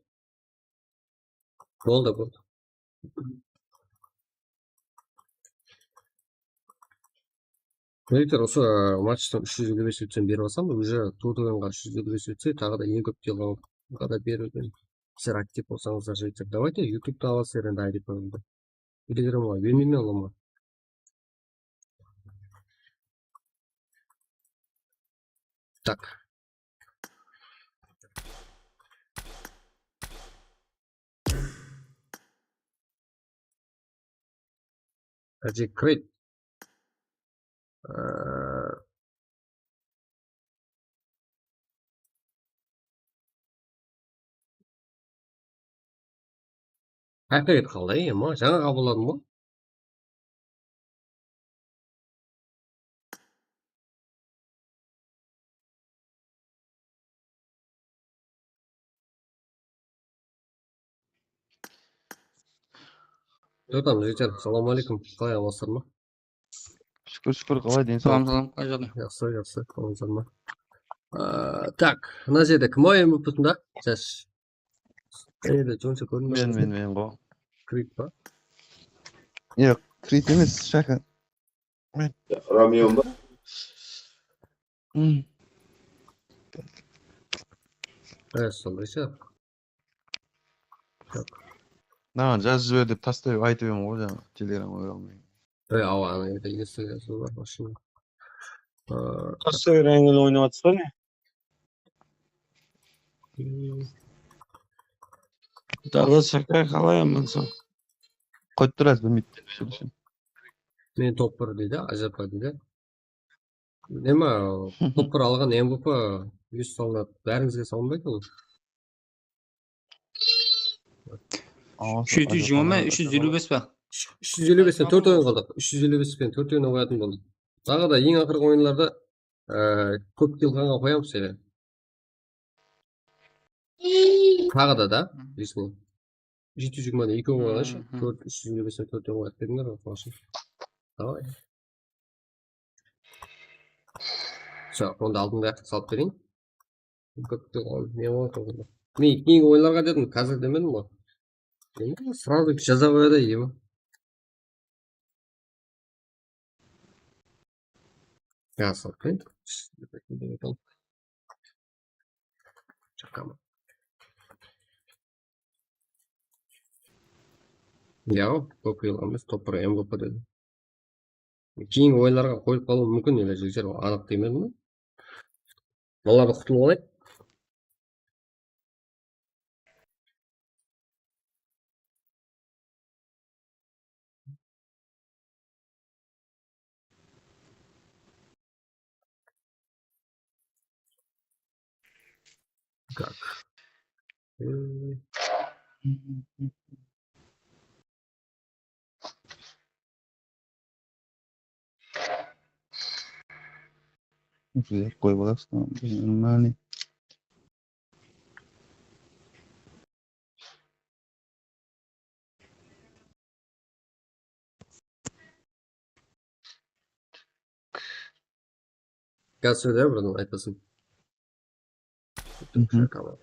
Boldı, boldı. Jigitler, usı, ı, matchtan úsh júz eliw bes útsem berip alsam, уже tórt oyınǵa úsh júz eliw bes útse, taǵı da eń kóp kiyılǵanǵa da berip. Sizler aktiv bolsańızlar, jigitler. Давайте, YouTube-ta alasızlar endi, I D-di. Telegramǵa bermeymen, alamma. Так. Házir kireyik. Ee, Háqiqat qalay, ema? Jańa qabılladım ǵoy. Jotam, jigitler, assalawma áleykum. Qalay, amansızlar ma? Shúkir, shúkir, qalay, densawlıq? Salam, salam, qay jaqta? Jaqsı, jaqsı, amansızlar ma? Aa, tak, mına jerde kim oyın bolıp turdı? Jas. Edi, jonsha kórinbey. Men, men, men ǵo. Krit pa? Yoq, Krit emes, Shaka. Men. Ramion ba? Hmm. Ey, sonday shaq. Naǵan jazıp jiber dep tastay aytıp edim ǵoy, jańa telegramǵa kire almay. Ey, awa, ana jerde esik jazıw bar, mashina. Aa, tastay rengli oynap atırsa ne? Hmm. Dala Shakay, qalay, amansań? Qoyıp tur, házir bilmeydi. Men top bir deydi, ajapa deydi. Neme, top bir alǵan M V P úsh salınadı, bárińizge salınbaydı ol. Jeti júz jigirma ma, úsh júz eliw bes pa? Úsh júz eliw bes penen tórt oyın qaldıq. Úsh júz eliw bes penen tórt oyın qoyatın boldıq. Taǵı da eń aqırǵı oyınlarda, e, kóp kiyılǵanǵa qoyamız ele. Taǵı da da, esine. Jeti júz jigirma da eki oyın qoyǵanshı, tórt, úsh júz eliw bes penen tórt oyın qoyatın bedińler ǵoy, qılashın. Davay. Всё, onda aldın da salıp bereyin. Kópte ol, ne boldı onda? Men keyingi oyınlarǵa dedim, házir demedim ǵoy. Endi сразу jaza qoyadı, ema. Ya, salıp qoyayın. Chaqama. Ya, kóp kiyılǵan emes, top bir M V P dedi. Keyingi oyınlarǵa qoyılıp qalıwı múmkin, ele jigitler, anıq demedim ǵoy. Mınalardı qutılıp alayıq. Как? Э. Qoyıp alasız, nормально. Gaz söyle, buradan aytasın. Mhm. Şaka var.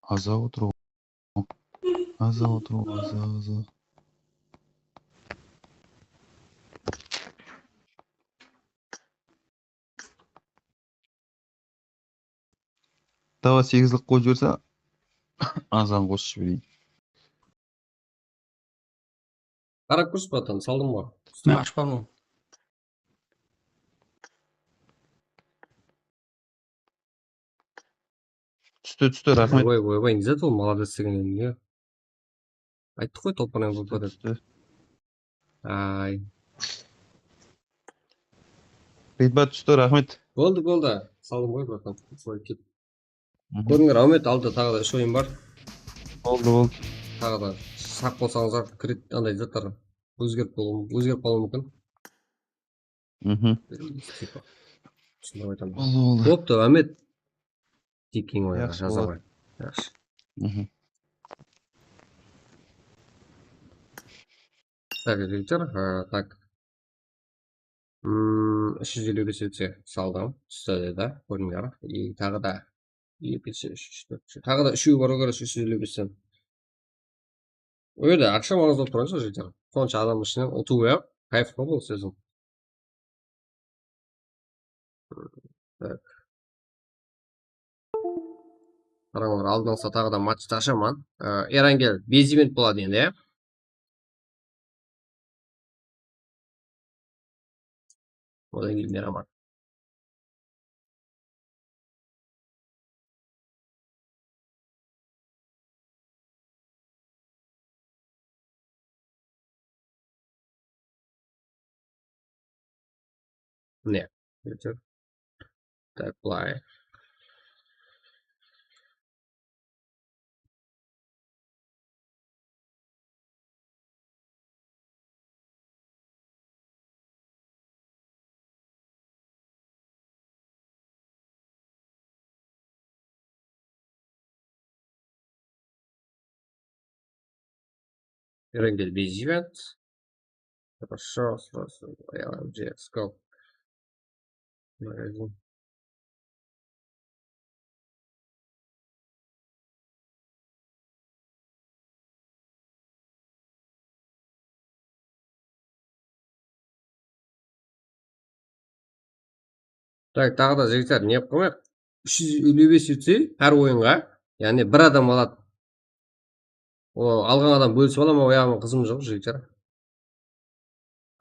Aza otırıw. Aza otırıw, aza, aza. Dava segizlik qoyıp jiberse, azan qosıp jibereyin. Qarap kórsiz, bratan, saldım ǵoy. Men ashıp qaldım. Tústi, tústi, raxmet. Oy, oy, oy, ne zat ol, молодец degen endi, ya. Ayttıq ǵoy, tolpanań boldı dep. Tústi. Ay. Ritba tústi, raxmet. Boldı, boldı. Saldım ǵoy, bratan. Solay ket. Mhm. Kórdińler, Áwmet, aldı taǵı da úsh oyın bar. Boldı, boldı. Taǵı da saq bolsańızlar, kirit, anday zatlar ózgerip bolıwı, ózgerip qalıwı múmkin. Mhm. Tipa. Túsindirip aytaman. Boldı, boldı. Boptı, Áwmet. Dikkiń oynaǵa, jaqsı, jazaǵa. Jaqsı. Mhm. Tak, jigitler, a, tak. Hmm, úsh júz eliw bes etse saldım. Tústi de, kórdińler. I taǵı da ekisi, úsh, úsh, tórt, úsh. Taǵı da úshew bar, kóresiz, úsh júz eliw besten. O jerde aqsha mańız bolıp turǵan joq, jigitler. Sonsha adamnıń ishinen utıw, ya, kayf ǵoy bul sezon. Tak. Qarańlar, aldın alsa taǵı da matchtı ashaman. Á, Erangel, base event boladı endi, ya. Odan keyin meraman. Mine, jigitler. Tak, bılay. Erangel base event. Хорошо, сразу. L M G, скоп. Магазин. Tak, taǵı da, jigitler, ne qılıp qoyayıq? Úsh júz eliw bes etse, hár oyınǵa, yaǵnıy bir adam aladı. O, alǵan adam bólisip ala ma, oyaǵıma qızım joq, jigitler.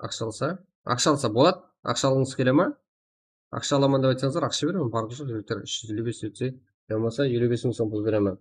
Aqsha alsa, aqsha alsa boladı. Aqsha alǵıńız kele ma? Aqsha alaman dep aytsańızlar, aqsha beremen, parqı joq, jigitler. Úsh júz eliw bes etse, yamasa eliw bes mıń som pul beremen.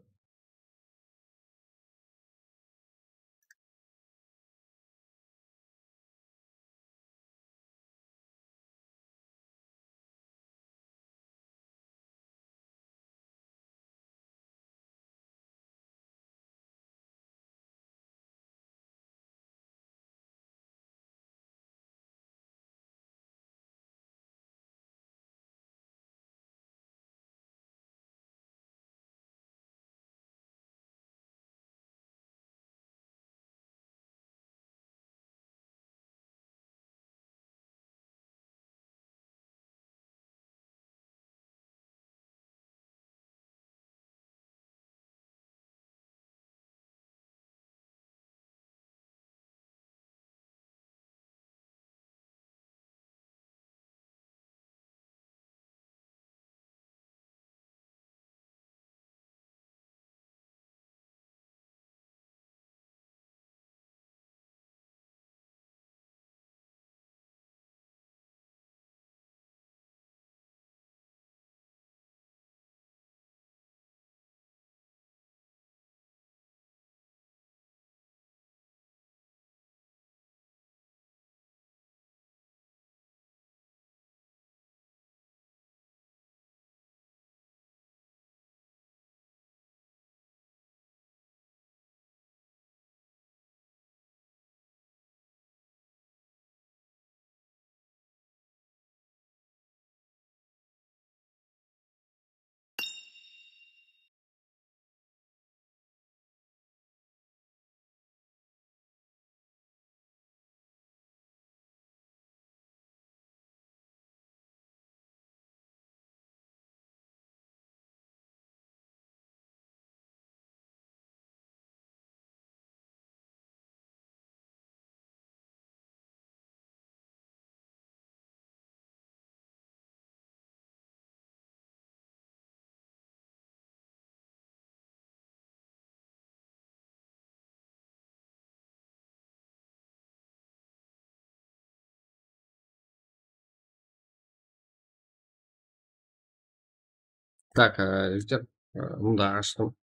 Tak, e, jigitler, e, mında ashtım.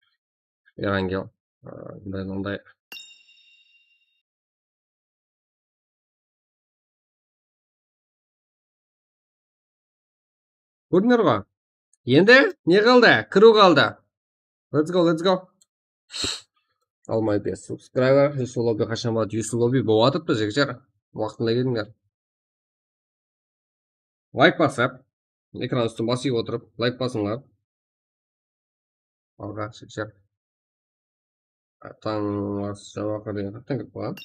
Erangel, e, mınday, mınday. Kórdińler ǵo? Endi ne qaldı? Kiriw qaldı. Let's go, let's go. Almay bes subscriber, Yusuf Lobby qashan boladı? Yusuf Lobby bolıp atırıptı, jigitler. Waqtında kelińler. Layk basıp, ekran ústin basıp otırıp, layk basıńlar. Alǵa, jigitler. Tańlasha waqır degen qattan kirip qalǵan.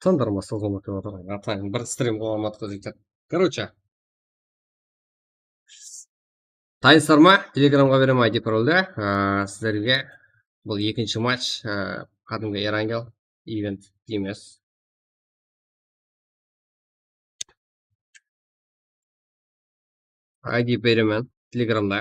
Tandarma sozılma dep atırǵan atayın bir strim qıla almadık jigitler. Короче, tayınsızlar ma? Telegramǵa beremen I D paroldi. Aa, sizlerge bul ekinshi match, aa, qádimgi Erangel event emes. I D beremen Telegramda.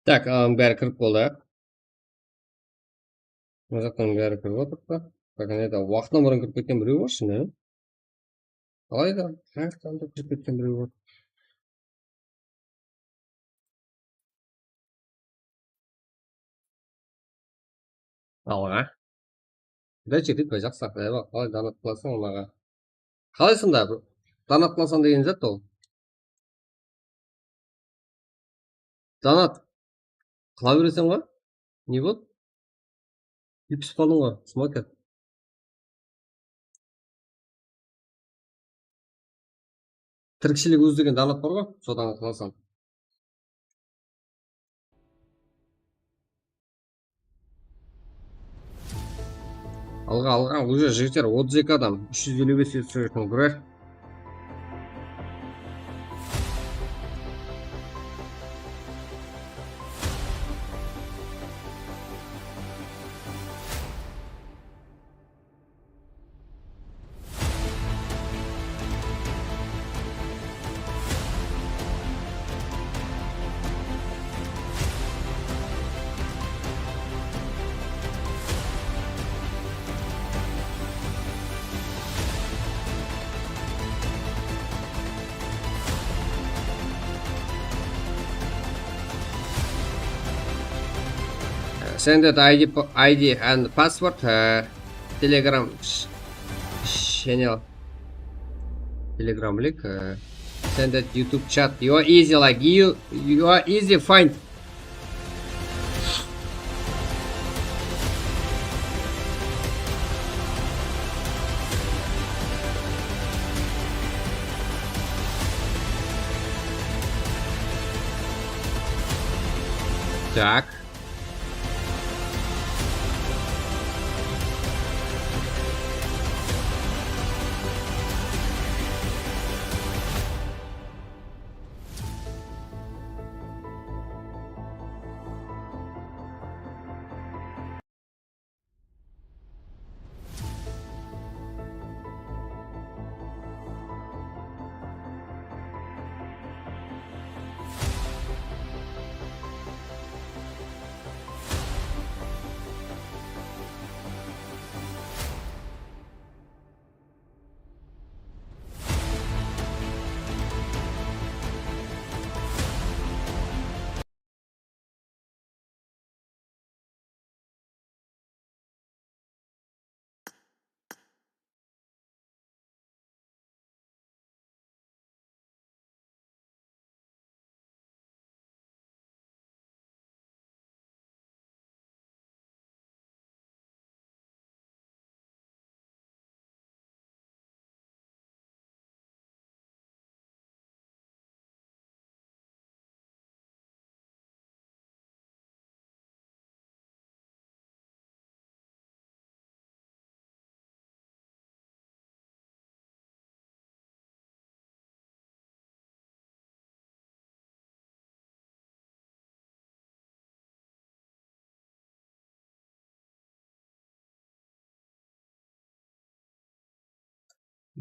Tak, ananıń bári kirip boldı. Mına jaqtan bári kirip otırıptı. Poka ne de waqtından burın kirip ketken birew bar shında. Alayda, hár jaqtan da kirip ketken birew bar. Alǵa. Quday jetik pa, jaqsı, Quday ba, qalay donat qılasań onaǵa? Qalay sonda, donat qılasań degen zat ol. Donat qıla bereseń ǵoy. Ne boldı? Júyip qaldıń ǵoy, smoker. Tirikshilik úzi degen donat bar ǵoy, sodan qılasań. Alǵa, alǵa, уже jigitler, otız eki adam, úsh júz eliw bes júz elli úsh. Send that I D, pa- I D and password, uh, Telegram ch- channel. Telegram link, uh, send that YouTube chat. You are easy, like, you, you are easy find. Так.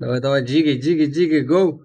Давай, давай, джиги, джиги, джиги, гоу.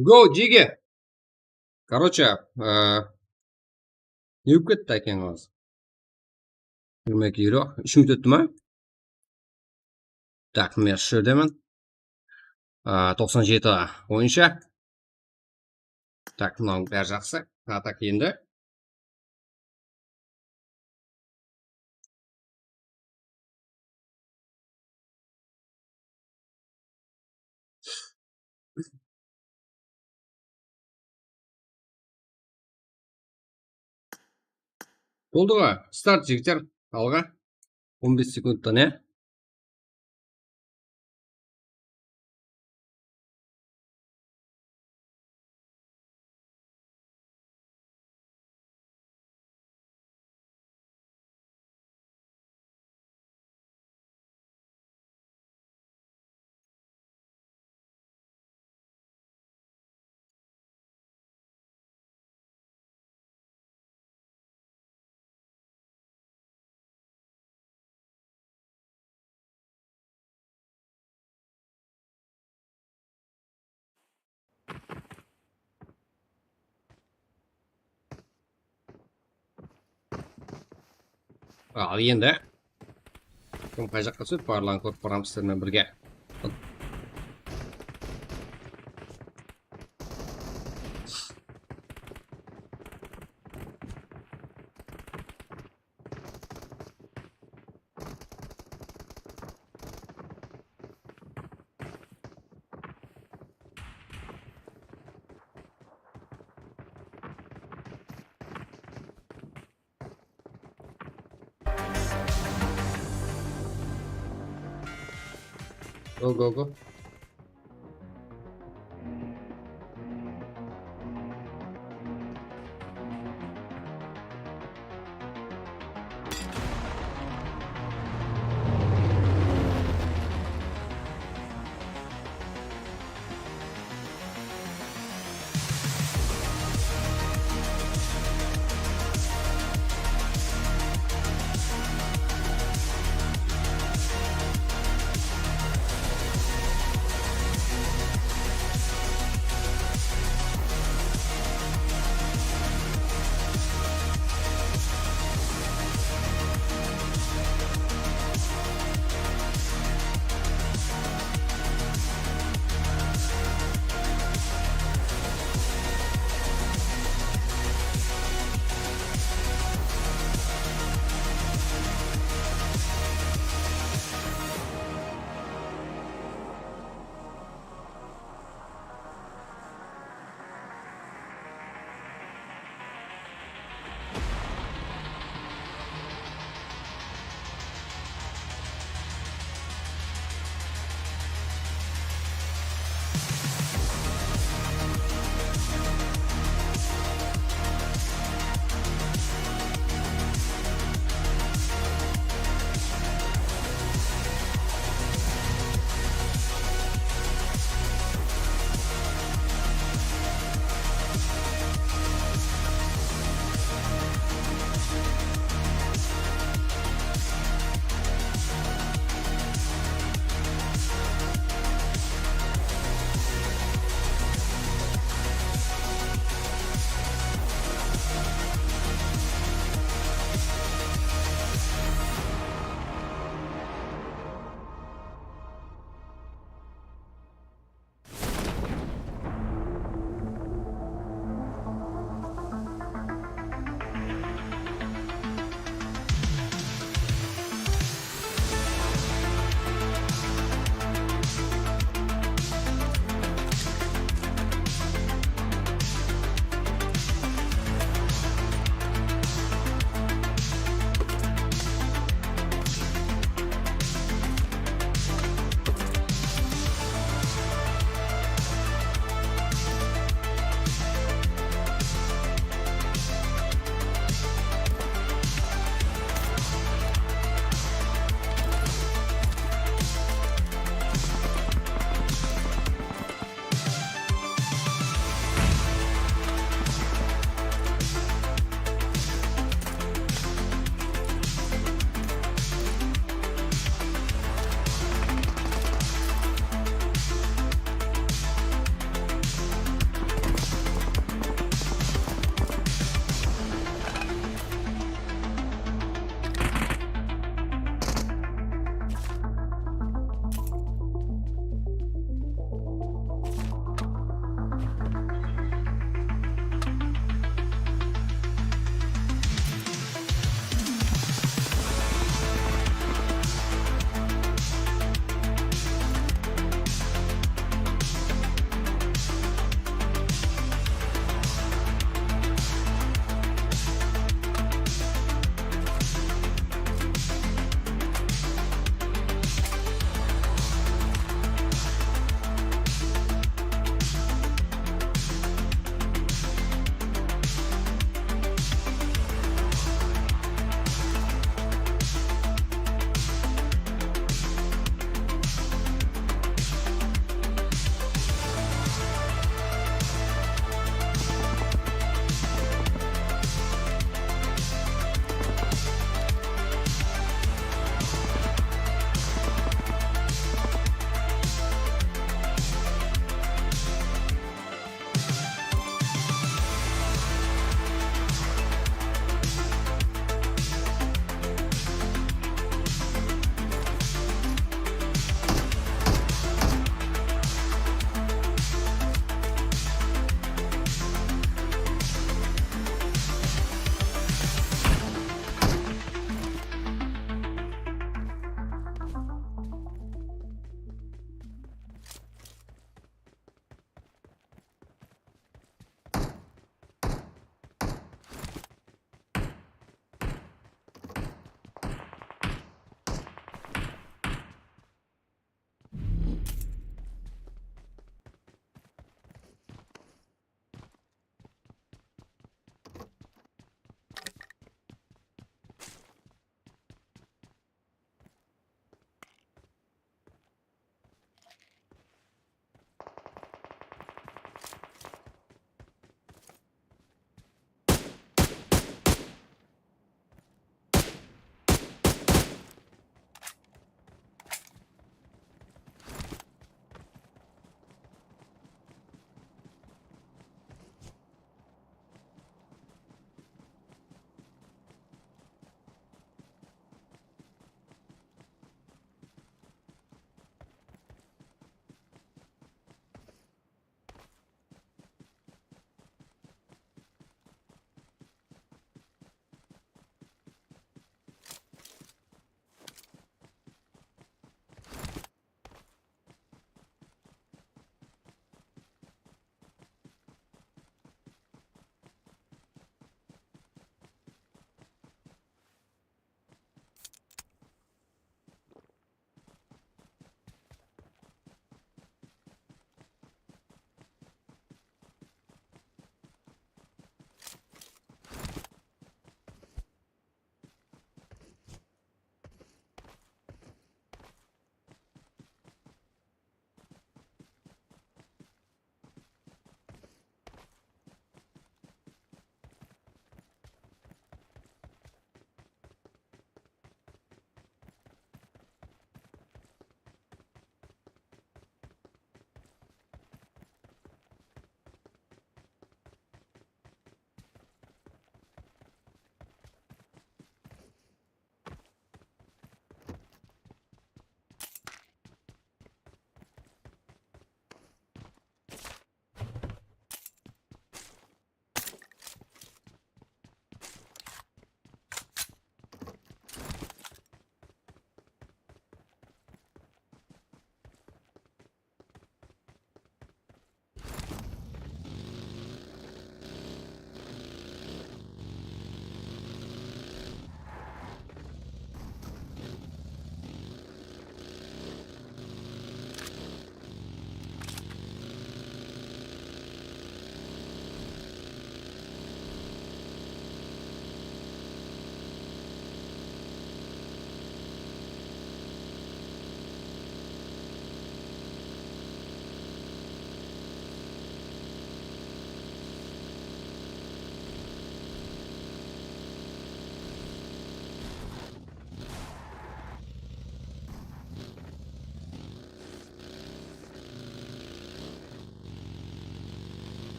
Go, Jige! Короче, e, ne bolıp ketti, ákeń alası? Jigirma eki, elli, úsh minut ótti ma? Tak, men usı jerdemen. A, toqsan jeti boyınsha. Tak, mınaw bári jaqsı. A, tak, endi. Boldı ǵoy, start, jigitler, alǵa. On bes sekundtan, ya. Al endi. Kim qay jaqqa túsedi, barlıǵın kórip baramız sizler menen birge. Go, go, go.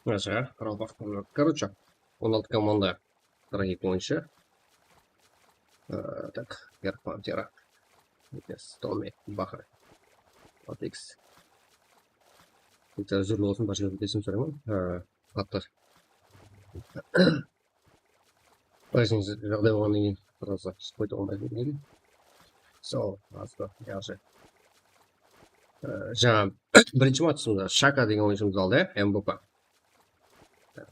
Aja, Qaraqalpaq, короче, on altı komanda, qırq eki oyınshı. Ee, tak, Gerk Pantera. Yes, Tommy, Bahar. Otix. Bitta úzirli bolsın, barshangızdan keshiriw sorayman. Ee, qattı. Bizniń jaǵday bolǵannan keyin srazı shıǵıp kete almay kelgen. Sol, astı, yaqshı. Ee, jańa birinshi matchımızda Shaka degen oyınshımız aldı, ya, M V P.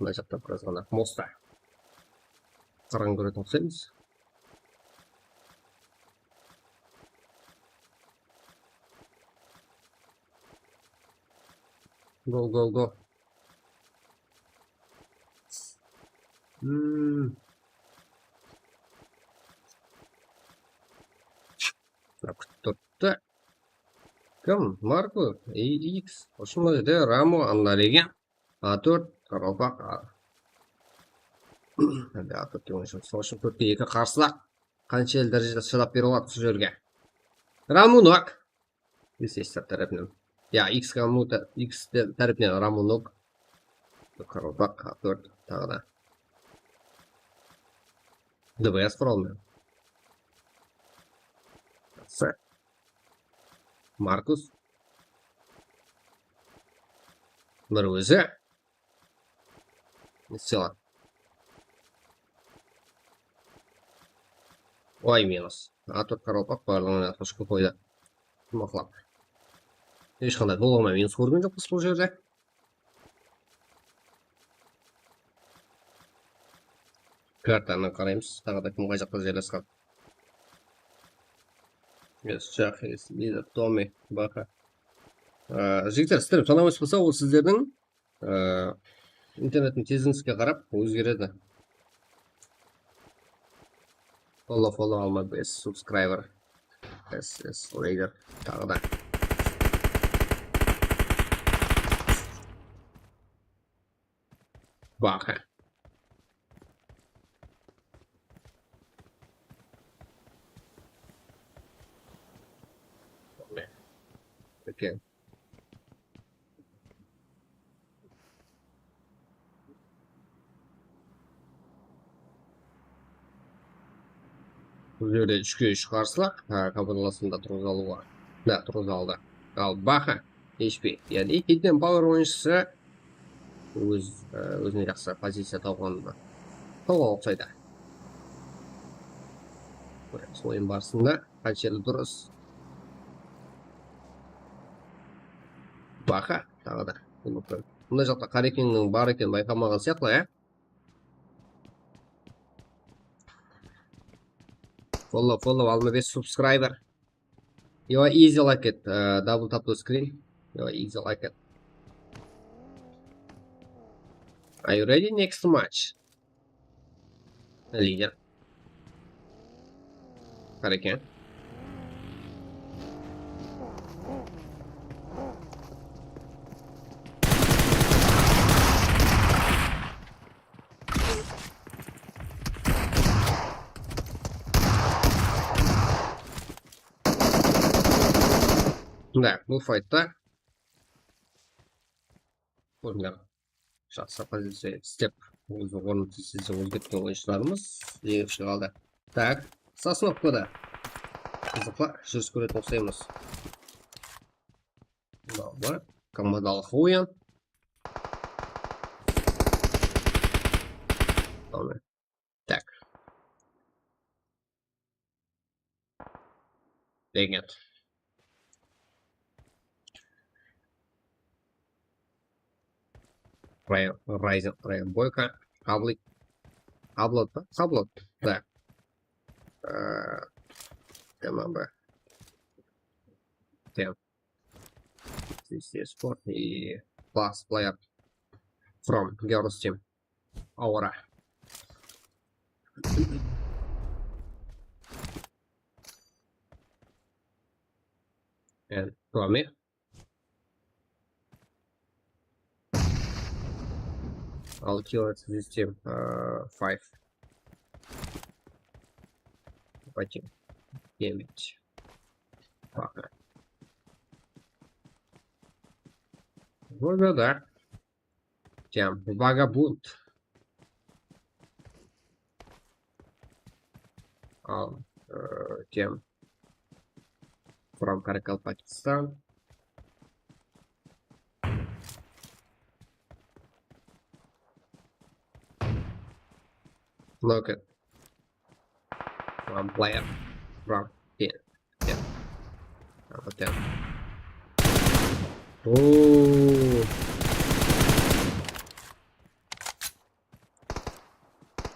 Mına jaqta biraz ǵana Mosta. Qarań kóretin uqsaymız. Go, go, go. Hmm. Mına kútip turıptı. Kim? Marko, E X. Ushın mına jerde Ramo, Anna Legen, A tórt, Qaraqalpaq, A. Endi A tórt degen ushın, sol ushın tórtte eki qarsılıq. Qanshelli dárejede shıdap bere aladı usı jerge? Ramunok. Esesler tárepinen. Ya, X Ramu tá-, X te-, tárepinen Ramunok. Qaraqalpaq, A tórt, taǵı da. D B S quralmay. Jaqsı. Markus. Bir ózi. Sıyla. Oy, minus. A tórt Qaraqalpaq barlıǵın atqıshqı qoydı. Maqlap. Hesh qanday dolama minus kórgen joqpız bul jerde. Kartanı qaraymız, taǵı da kim qay jaqta jerlesken. Yes, Jack is leader, Tommy, Baha. Á, jigitler, sizler tanamay bolsa, ol sizlerdiń, á, internettiń tezligingizge qarap ózgeredi. Follow, follow alma bes subscriber. Yes, yes, leader. Taǵı da. Baha. Okay. Bul jerde úshke úsh qarsılıq, há, komanda alasında turǵızalıwı. Da, turǵızaldı. Al, Baha, H P, yaǵnıy Hidden Power oyınshısı óz, e, ózine jaqsı poziciya tawǵanına, tawǵan uqsaydı. Oyın barısında qanshelli durıs. Baha, taǵı da. Bunday jaqta Qarekengniń bar ekenin bayqamaǵan sıyaqlı, ya? Follow, follow, alma bes subscriber. You are easy like it. Uh, double tap to screen. You are easy like it. Are you ready? Next match. Lider. Qara eken. Mına, bul faytta. Oyunlar jaqsı poziciya istep, ózi ornın tez-tezden ózgertken oyınshılarımız jeńip shıǵa aldı. Tak, Sosnovkada qızıqlı júris kóretin uqsaymız. Mınaw bar, komandalıq oyın. Tamam. Tak. Dang it. Ryan, Ryan, Ryan Boyka. Хаблот. Хаблот па? Хаблот. Да. Э, Tamam be. Tamam. Здесь есть спорт и класс player from Girls Team. Aura. And Tommy. I'll kill it this team. Uh, five. Давайте. Девять. Пока. Ну да, да. Тем, Вагабунт. Ал, э, тем, from Каракалпакистан. Look at one player from here. Yeah. Number ten. Oh.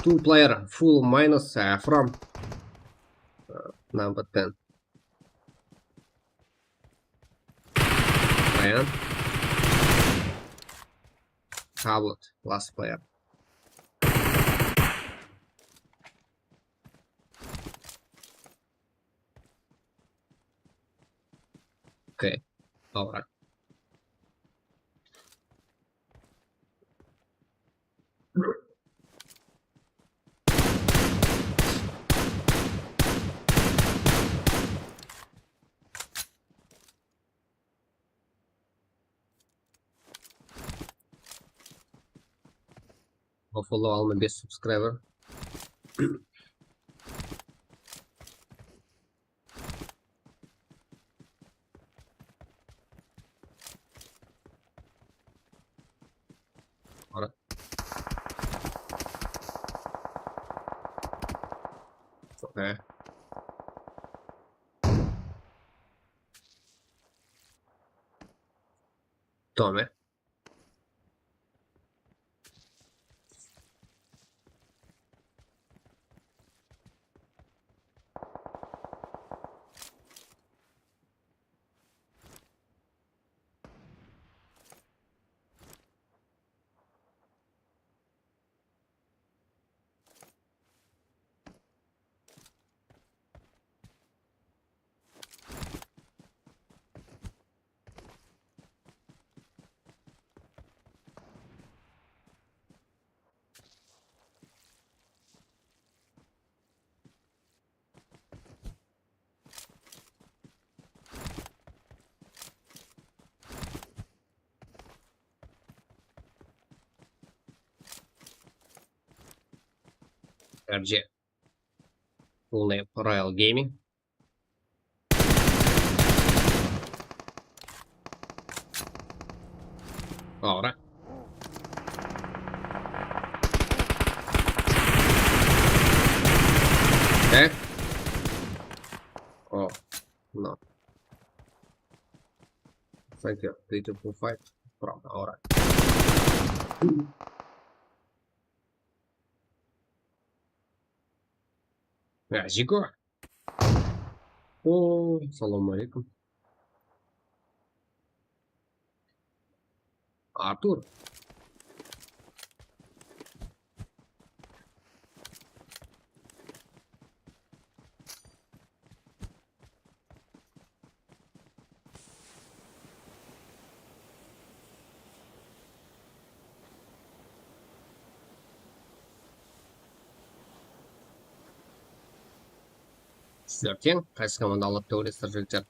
Two player full minus, uh, from, uh, number ten. Ryan. Tablet, last player. Okay, all right. Follow alma bes subscriber. Qara. Okay. Tamam. R J. Full name Royal Gaming. Aura. Eh? Oh, no. Thank you. Three two four five. From Aura. Ya, Jigo. O, salam aleykum. Artur. Sizler teń, qaysı komanda aldı dep oylastır, jigitler?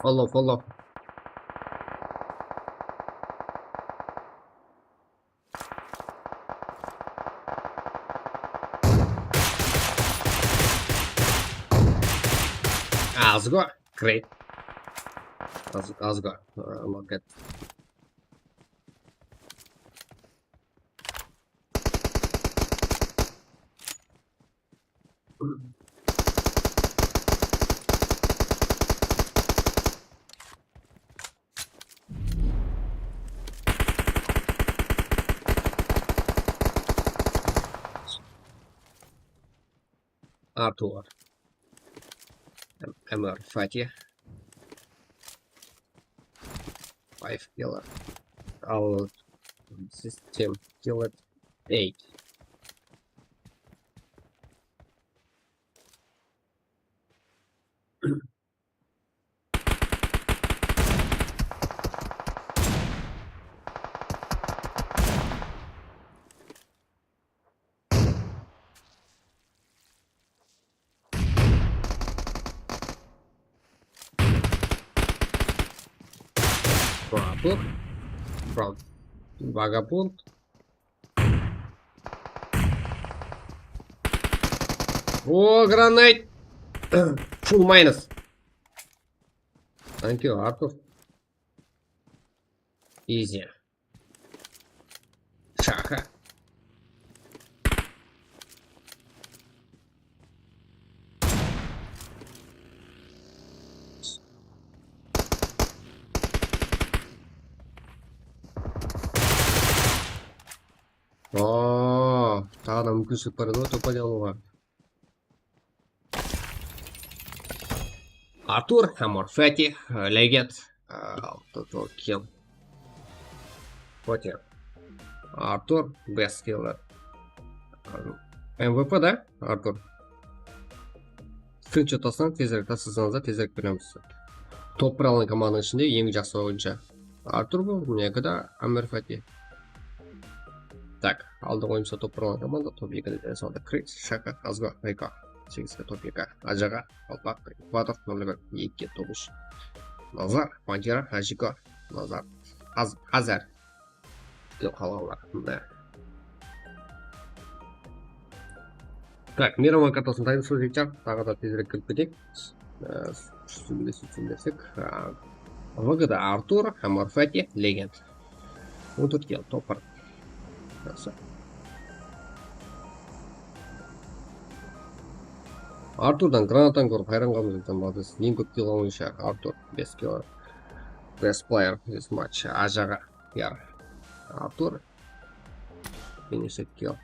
Follow, follow. Azgo, great. Az, Azgo, uh, market. Artur. Em-, Emir Fatih. Five killer. Al, system killer eight. Vagabond. Vagabond. O, granate. Full minus. Thank you, Artur. Easy. Shaka. Oo, taǵı da múmkinshilik bar edi ǵoy, topa alıwǵa. Artur, Amor Fatih, Legend, altı kill. Fatih. Artur, best killer. M V P da, Artur. Skrinshot taslań, tezirek taslasańız da, tezirek beremiz. Top bir alǵan komandanıń ishinde eń jaqsı oyınshı. Artur bul, mınaki da Amir Fatih. Tak, aldıq oyunımızda top bir alǵan komanda, top ekide de sonda Kris, Shaka, Azgo, Riko. Segiz top eki, Ajaǵa, Qalpaq, Ekvator, Nurlibek, eki top úsh. Nazar, Pantera, Hajiko, Nazar, Az-, Azar. Kútip qalǵanlar. Mine. Tak, Miraman kartasın tayın sózekten, taǵı da tezirek kirip keteyik. Ee, úsh júz elli bes, úsh júz elli bes. Aa, V G da Artur, Amor Fatih, Legend. On tórt kill, top bir. Jaqsı. Arturdan granatan kórip hayran qaldım, molodec. Eń kóp kill alǵan oyınshı Artur, bes kill. Best player this match, Ajaǵa. Yar. Artur. Finish etken.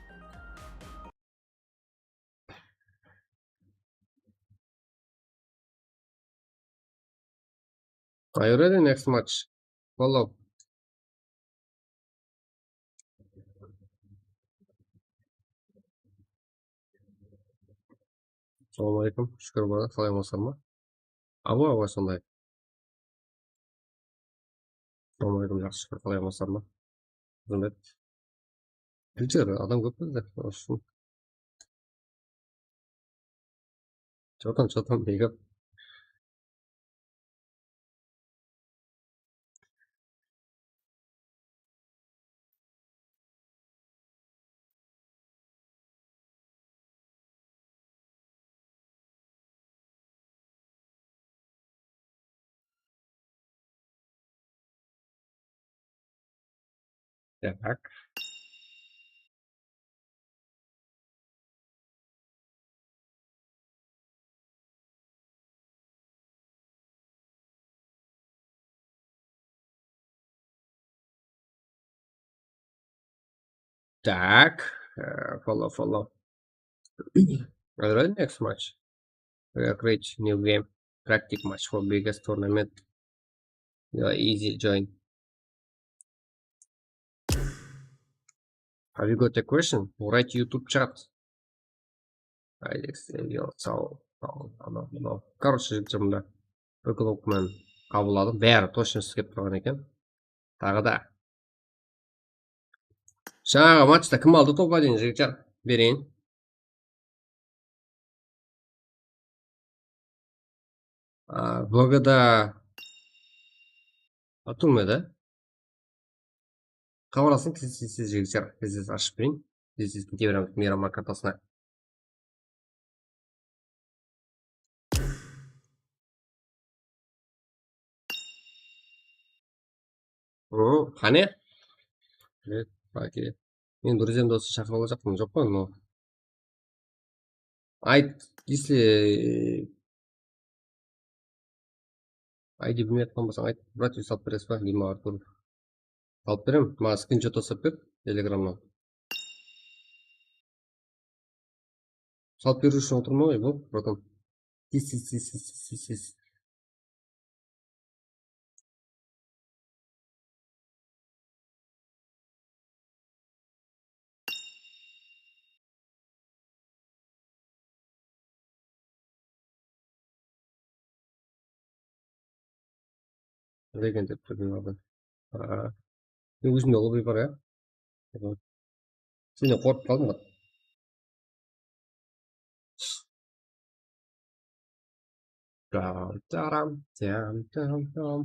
Are you ready? Next match. Follow. Assalawma aleykum. Shúkir, bala, qalay, amansań ba? Awa, awa, sonday. Assalawma aleykum, jaqsı, shúkir, qalay, amansań ba? Xızmet. Jigitler, adam kóp bizde. Olsun. Чё там, чё там, big up. Так. Так, э, follow, follow. Alright, next match. We are create new game. Practice match for biggest tournament. You are easy join. Have you got a question? Write YouTube chat. Alex, yo, sağ ol, sağ ol, anau, mınaw. Короче, jigitler, mında bir klubman qabılladım. Bári точно islep turǵan eken. Taǵı da. Jańaǵı matchta kim aldı toppa deyin, jigitler? Bereyin. A, blogada atılmadı. Xabarlasıń, tez, tez, tez, jigitler, tez, tez ashıp bereyin. Tez, tez kete beremiz meyramlar kartasına. Hı, qáne? Red, Baki. Men druzyam dosı shaqırıp alajaqpın, joq pa, no? Ayt, если I D bilmey atqan bolsań, ayt, brat, salıp beresiz ba? Dima Artur. Salıp berem, maǵan skrinshot taslap ber, Telegramnan. Salıp beriw ushın otırman ǵoy, bol, bratан. Tez, tez, tez. Legend dep turdım adı. Aa. Men ózimde ılǵıy bar, ya. Sen de qorqıp qaldıń ba? Tam, tam, tam, tam, tam.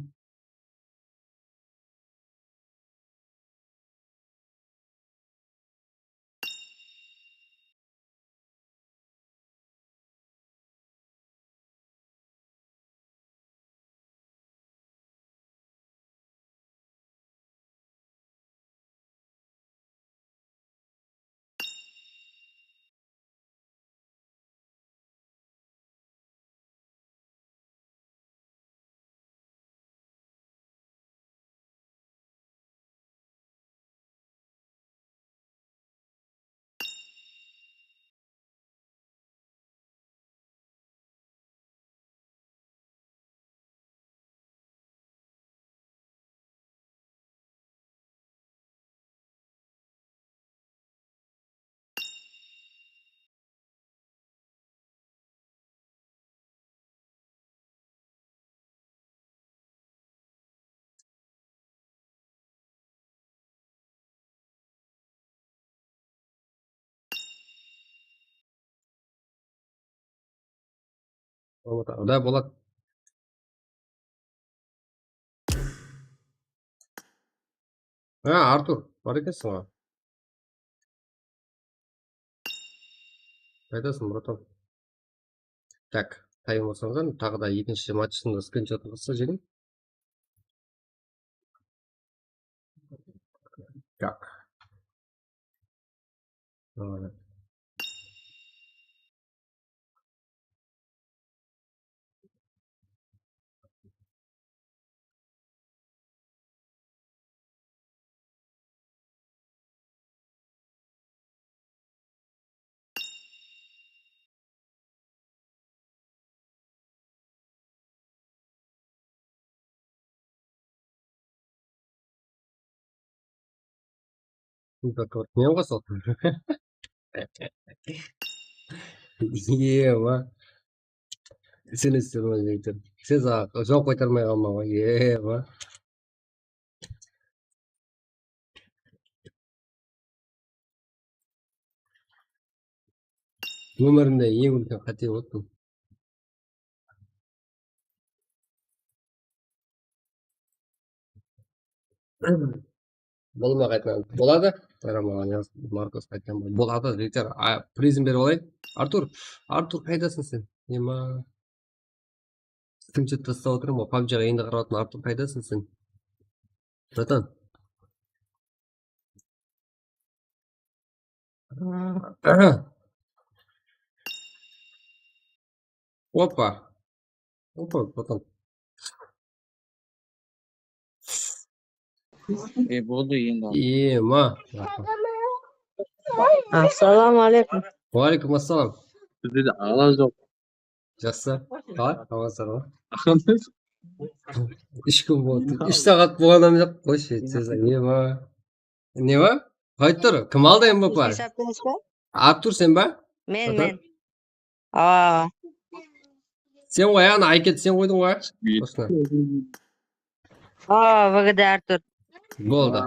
Da, Bolat. Ha, Artur, bar ekenseń ǵoy. Qaytasıń, bratan? Так, tayın bolsańız, taǵı da ekinshi matchtıń skrinshotın qıssa jigim. Так. Только вот men qosıl. Ema. Sen istermen deydi. Sen saǵan joq qaytarmay qalma ǵoy. Ema. Ómirimde eń úlken qáte boldı bul. Boladı ma qaytadan? Boladı. Markos qaytkan bol-, boladı, jigitler. A, prizm berip alayın. Artur, Artur, qaydasıń sen? Ema. Skrinshot taslap otırman, pabjiǵa endi qarap atırman. Artur, qaydasıń sen? Bratan. Opa. Opa, bratan. E, boldı endi. Ema. Assalawma aleykum. Wa aleykum assalam. Bizde de aǵalar joq. Jaqsı. Qalay? Amansızlar ma? Úsh kún boldı. Úsh saat bolǵannan joq. Qoyshı, sóz. Ema. Ne bar? Qayt tur. Kim aldı M V P? Esap beresiz ba? Artur, sen ba? Men, men. Awa. Sen ǵoy, ana, Ayket, sen qoydıń ǵoy. Osına. Awa, V G D Artur. Boldı.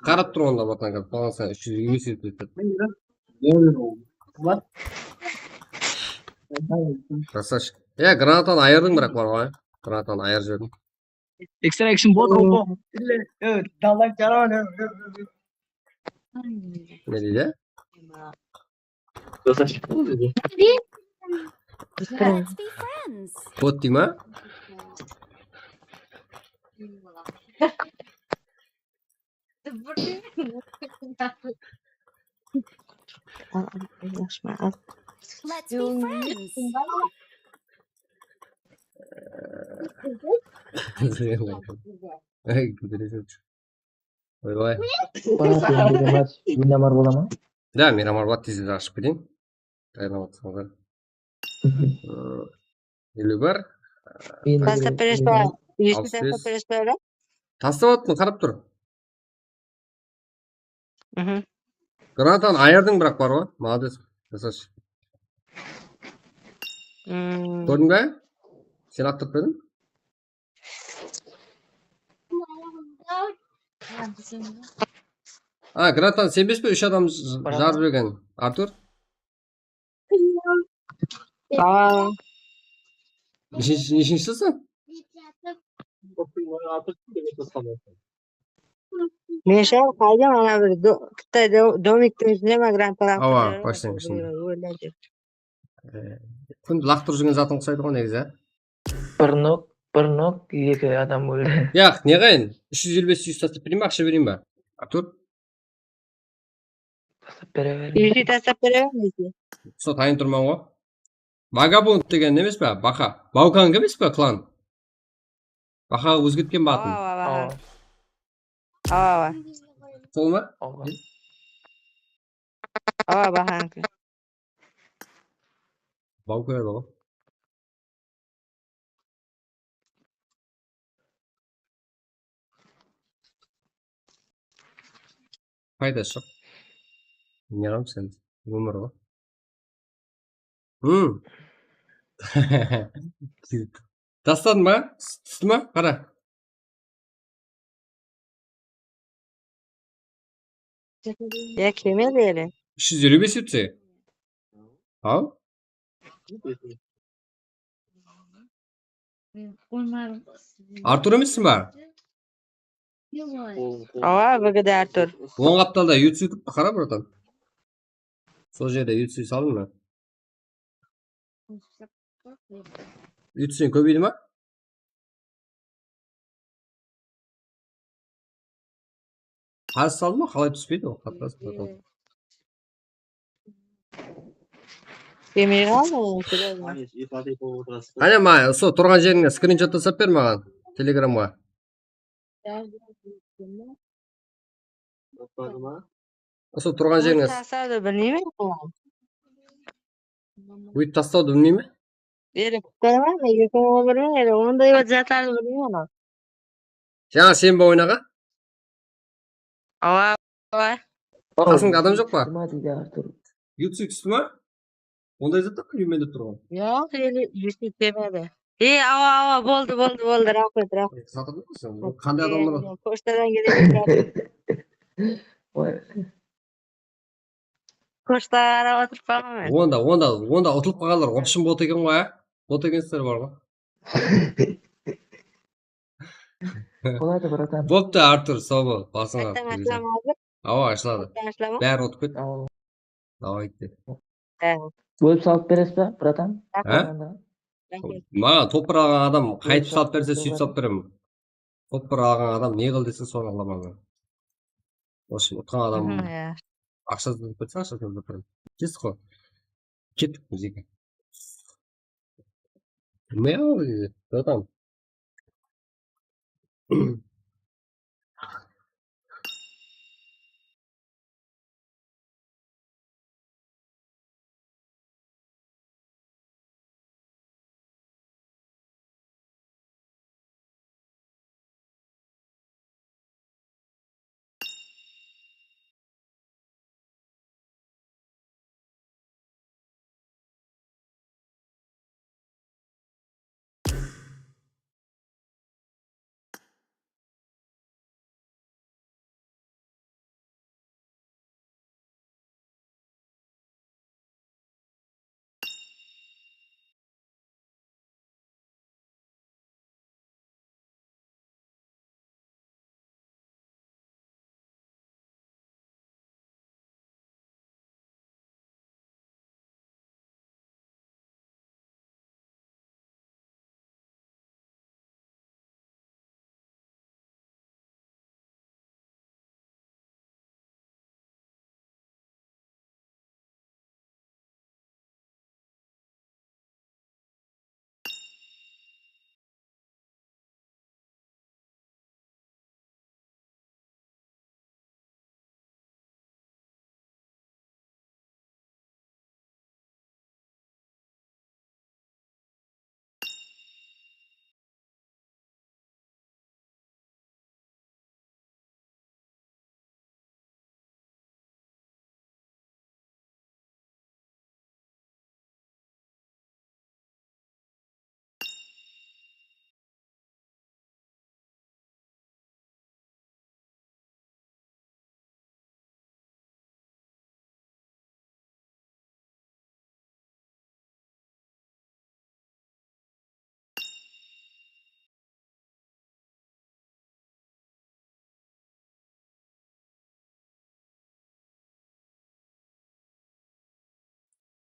Qarap tur onda, Vatan, falansa úsh júz elli bes etip. Krasavchik. Ya, granatanı ayırdıń, biraq, bar ǵoy. Granatanı ayırıp jiberdim. Extra action bot, opa. Давай, давай. Ne deydi? Let's be friends. Bot dey ma? Let's be friends. Ay, kúldiresiz. Oybay. Miramar bola ma? Da, Miramar bar, tezirek ashıp keteyin. Tayarlanıp atırsańızlar. Eliw bar. Taslap beresiz ba? Alpıs bes. Taslap beresiz ba? Taslap atırman, qarap tur. Granatanı ayırdıń, biraq, bar ǵoy. Molodec. Jasawshı. Kórdiń be? Sen attırıp berdiń. A, granatanı sen emes pe? Úsh adam j-, jarıp jibergen. Artur? Aa. Neshinshi, neshinshisi? Men sháwar qaydam, ana bir do-, Qıtay do-, domiktiń ishinde ma, granatanı. Awa, pashtań ishinde. Kúndi laqtırıp júrgen zatım uqsaydı ǵoy negizi, a? Bir nok, bir nok, eki adam óldi. Yaq, ne ǵayın? Úsh júz elli bes, júz taslap bereyin be, aqsha bereyin be? Artur? Taslap bere beriń. Júzdi taslap bere beriń bizge. Sol tayın turman ǵoy. Vagabond degen emes pe? Baqa. Baukanki emes pe, klan? Baqaǵa ózgertken be atın? Awa, awa, awa. Awa, awa. Sol ma? Awa. Awa, Baqaniki. Bauka edi ǵoy. Paydası joq. Ne qılamız endi? Ómir ǵoy. Hmm. Tasladım ba? Tústi ma? Qara. Ya, kelmedi ele. Úsh júz eliw bes etse. Al. Artur emessiń ba? Awa, V G D Artur. Oń qaptalda YouTube qara, bratan. Sol jerde YouTube salıń da. Úytseń kóbeydi ma? Házir saldı ma? Qalay túspeydi ol, qatnasıp. Demey qaldı ol. Qáne, ma, usı turǵan jerińe skrinshot taslap ber maǵan, Telegramǵa. Usı turǵan jerińe. Tasawdı bilmeymen. Óytip tastawdı bilmeymen. Ele kútpeymen, nege kútpeymen, ele onday zatlardı bilmeymen. Jańa sen be oynaǵan? Awa, awa. Qasıńda adam joq pa? Tústi ma deydi, Artur. Yutsi tústi ma? Onday zat ta bilmeymen dep turǵan. Yoq, ele yutsi demedi. E, awa, awa, boldı, boldı, boldı, raxmet, raxmet. Satırdıń sen, qanday adamlar? Pochtadan keledi. Oy. Qoshta qarap otırıp qalǵan men. Onda, onda, onda utılıp qalǵanlar, в общем, bot eken ǵoy, á? Bot ekensizler bar ǵoy. Boladı, bratan. Boptı, Artur, saw bol. Basıńa. Ashıladı, ashıladı. Awa, ashıladı. Ashıladı. Bári utıp ket. Awa. Davay, ket. Bólip salıp beresiz ba, bratan? Há? Maǵan topır alǵan adam qaytıp salıp berse, sóytip salıp beremen. Topır alǵan adam ne qıl dese, sonı qılaman men. Вообщем, utqan adam aqshasın berip ketse, aqshasın berip beremen. Kestiq ǵoy. Kettik biz eki. Bilmey-aq, bratan.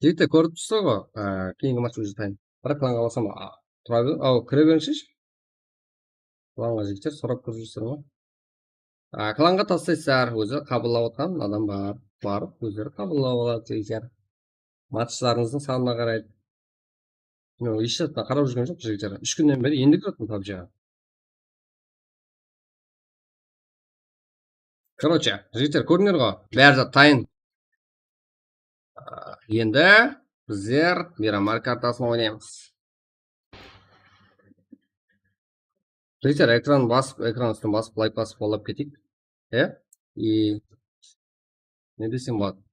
Jigitler, kórip tursızlar ǵoy, á, keyingi match уже tayın. Biraq klanǵa barsam, a, tura ber, aw, kire berińshi. Klanǵa jigitler sorap kórip júrsizler ǵoy. A, klanǵa taslaysızlar, ózi qabıllap otqan adam bar. Barıp ózleri qabıllap aladı, jigitler. Matchlarıńızdıń sanına qaraydı. Yoq, hesh zatqa qarap júrgen joq, jigitler. Úsh kúnnen beri endi kirip atırman pabjiǵa. Короче, jigitler, kórdińler ǵoy, bári zat tayın. A, endi bizler Miramar kartasın oynaymız. Jigitler, ekran basıp, ekran ústin basıp, layk basıp, qollap keteyik. E? I ne desem boladı?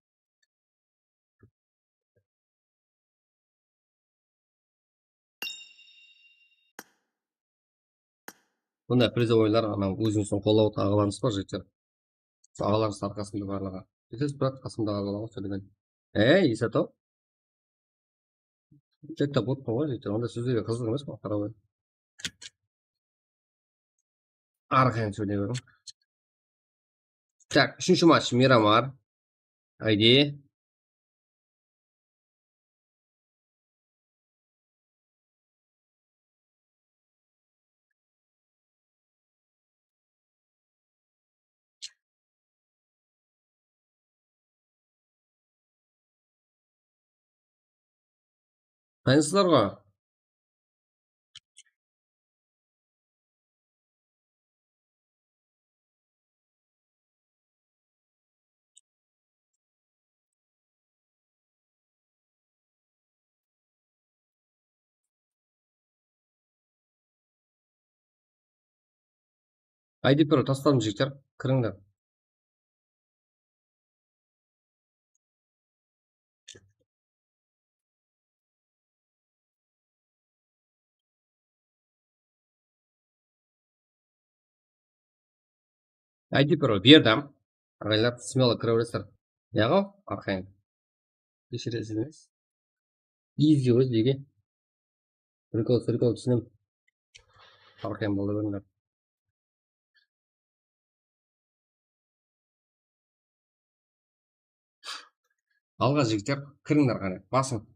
Bunday prizovıylar, anaw, ózińizdiń qollap otırǵan aǵalarıńız bar, jigitler. Sol aǵalarıńızdıń arqasında barlıǵı. Bilesiz, brat, qasımdaǵı balaǵa sóylegen. Ey, Isatov. Tek tap otırman ǵoy, jigitler. Onday sózlerge qızıq emes pa, qarap. Arqayın sóyley beriń. Tak, úshinshi match Miramar. Ayde. Tanıysızlar ǵoy. Ayde pro, tasladım, jigitler, kirińler. Ayde pro, berdim. Aǵaylar, смело kire beresizler. Yaǵo, arqayın. Keshiresiz. Easy ózbegi. Прикол, прикол túsinemen. Tarqıyam bola berińler. Alǵa, jigitler, kirińler qáne, basıń.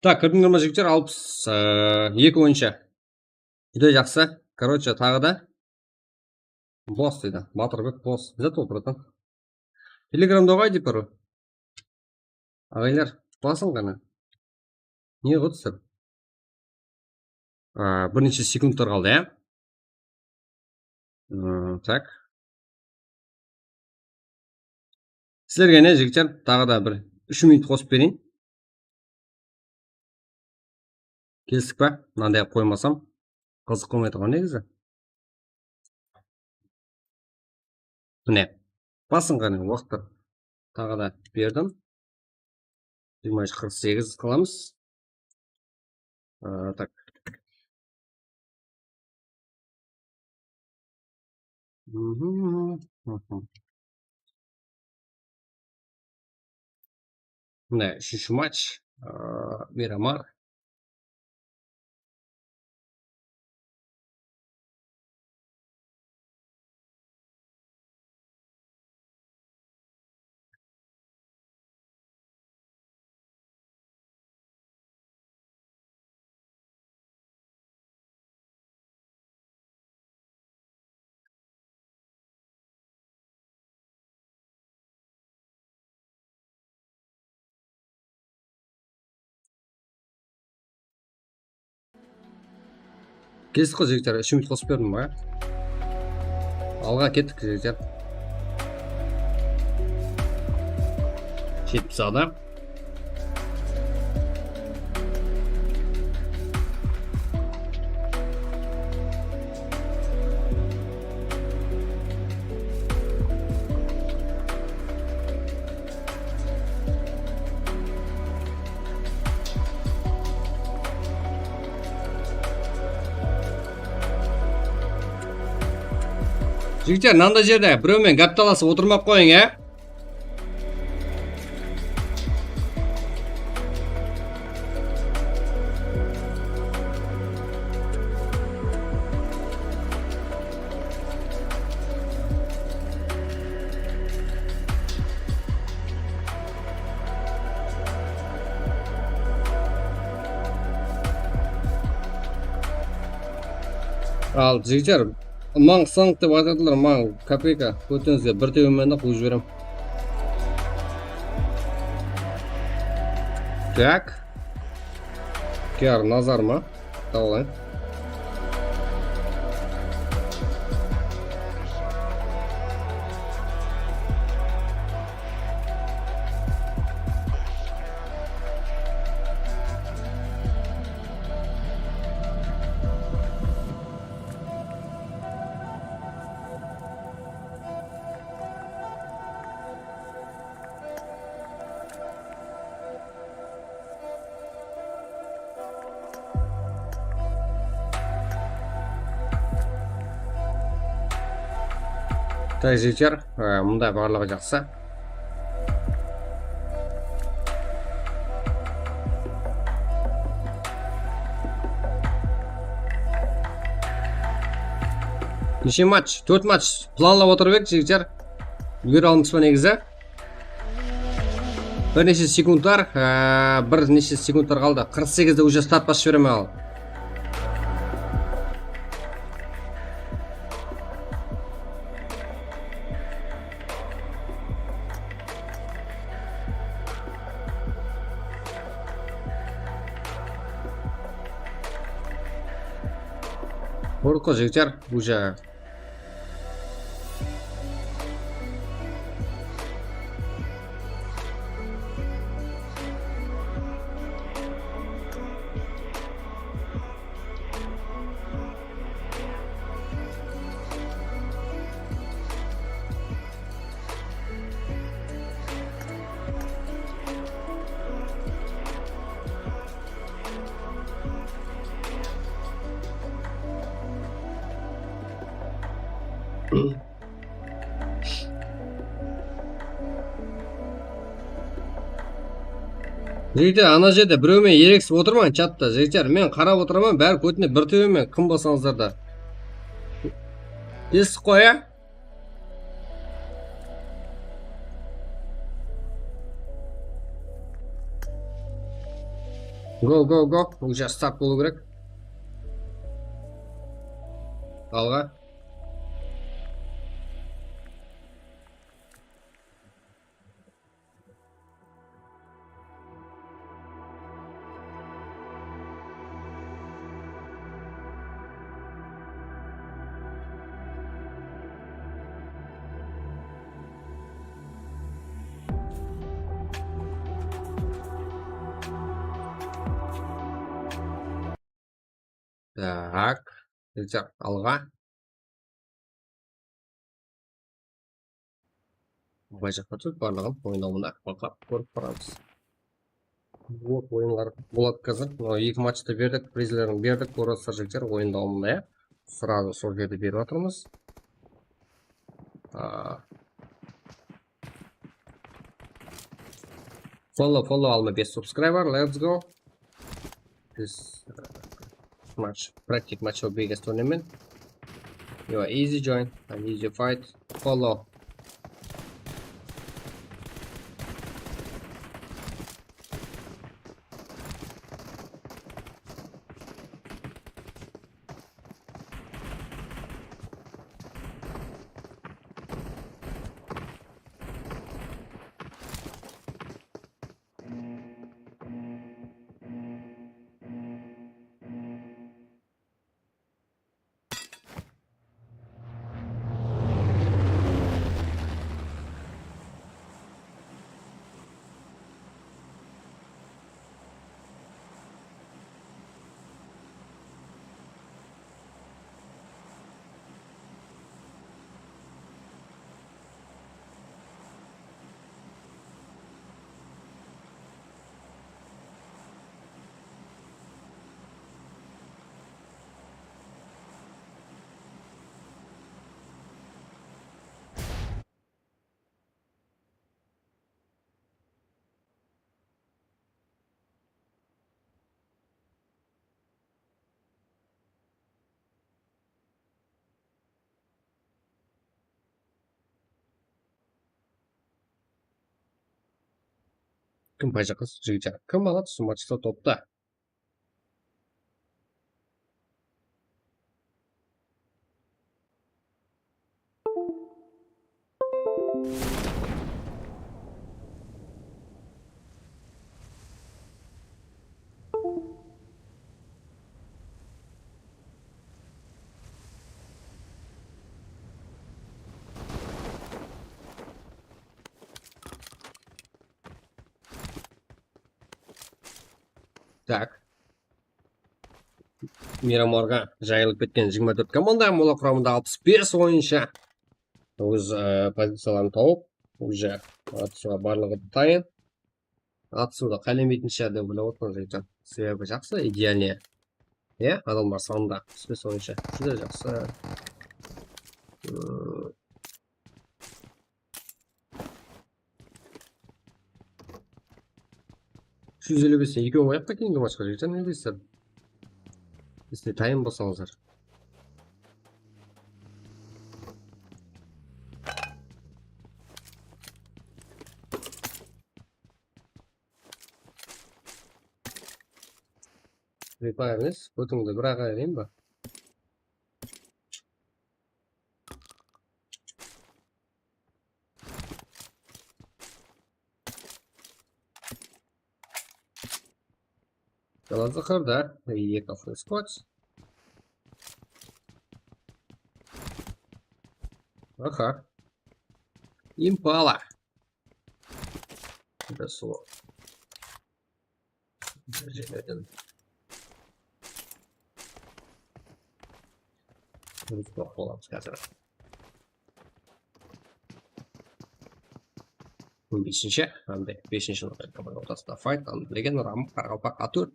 Tak, kirdińler ma, jigitler? Alpıs eki oyınsha. Júdá jaqsı. Koroche, taǵı da. Boss deydi. Batırbek boss. Zat ol, bratan. Telegramda oǵay deyip bar. Aǵaylar, basıń ǵana. Ne qılıp atır? A, bir neshe sekundlar qaldı, ya? Hmm, tak. Sizlerge ne, jigitler, taǵı da bir úsh minut qosıp bereyin. Kelistik pa? Mınanday qılıp qoymasam, qızıq bolmay turǵan negizi. Mine, basıń ǵana, waqıtlar taǵı da berdim. Jigirma úsh qırq segiz qılamız. Aa, tak. Mhm, mhm. Mine, úshinshi match. Aa, Miramar. Kestik ǵoy, jigitler, úsh minut qosıp berdim ǵoy. Alǵa kettik, jigitler. Jetpis adam. Jigitler, mınanday jerde birewmen gáp talasıp otırmap qoyıń, ya. Al, jigitler, mań sınıq dep aytadılar, mań kopeyka, kóteńizge bir tewmen de quwıp jiberem. Tak. Kiyar Nazar ma? Tawlayın. Tak, jigitler, e, mında barlıǵı jaqsı. Neshe match? Tórt match planlap otırıp edik, jigitler. Úlgere almız ba negizi? Bir neshe sekundlar, e, bir neshe sekundlar qaldı. Qırq segizde уже start basıp jiberemen al. Kórdik ǵoy, jigitler, уже. Jigitler, ana jerde birewmen ereksip otırmań chatta, jigitler. Men qarap otıraman, bári kótine bir tewmen, kim bolsańızlar da. Esitip qoy, a? Go, go, go. Уже start bolıw kerek. Alǵa. Tak, jigitler, alǵa. Bul jaqqa túsip, barlıǵın oyın dawamında baqlap kórip baramız. Blok oyınlar boladı házir. Mına eki matchta berdik, prizlerin berdik, kórip atırsızlar, jigitler, oyın dawamında, ya. Srazı sol jerde berip atırmız. Aa. Follow, follow alma bes subscriber, let's go. This, uh, match, practice match of biggest tournament. You are easy join and easy fight. Follow. Kim payjaqas jigit? Kim aladı usı matchta topta? Tak. Miramarǵa jayılıp ketken jigirma tórt komanda, olar quramında alpıs bes oyınshı. Óz, e, poziciyaların tawıp, уже atısıwǵa barlıǵı tayın. Atısıwdı qálemeytinshe dep oylap otırman, jigitler. Sebebi jaqsı, idealnıy. Iya, adamlar sanında alpıs bes oyınshı. Júdá jaqsı. Hmm. Úsh júz eliw bes ekewin qoyaq pa keyingi matchqa, jigitler, ne deysizler? Bizde tayın bolsańızlar. Repair emes, kótińdi bir-aq ayırayın ba? Galazı qırdı. Eki full squad. Aha. Impala. Bir slow. Jerlerden ulıspaq bolamız házir. On besinshi, anda besinshi ortasında fight, anda legen Ramı, qaraqalpaq A tórt.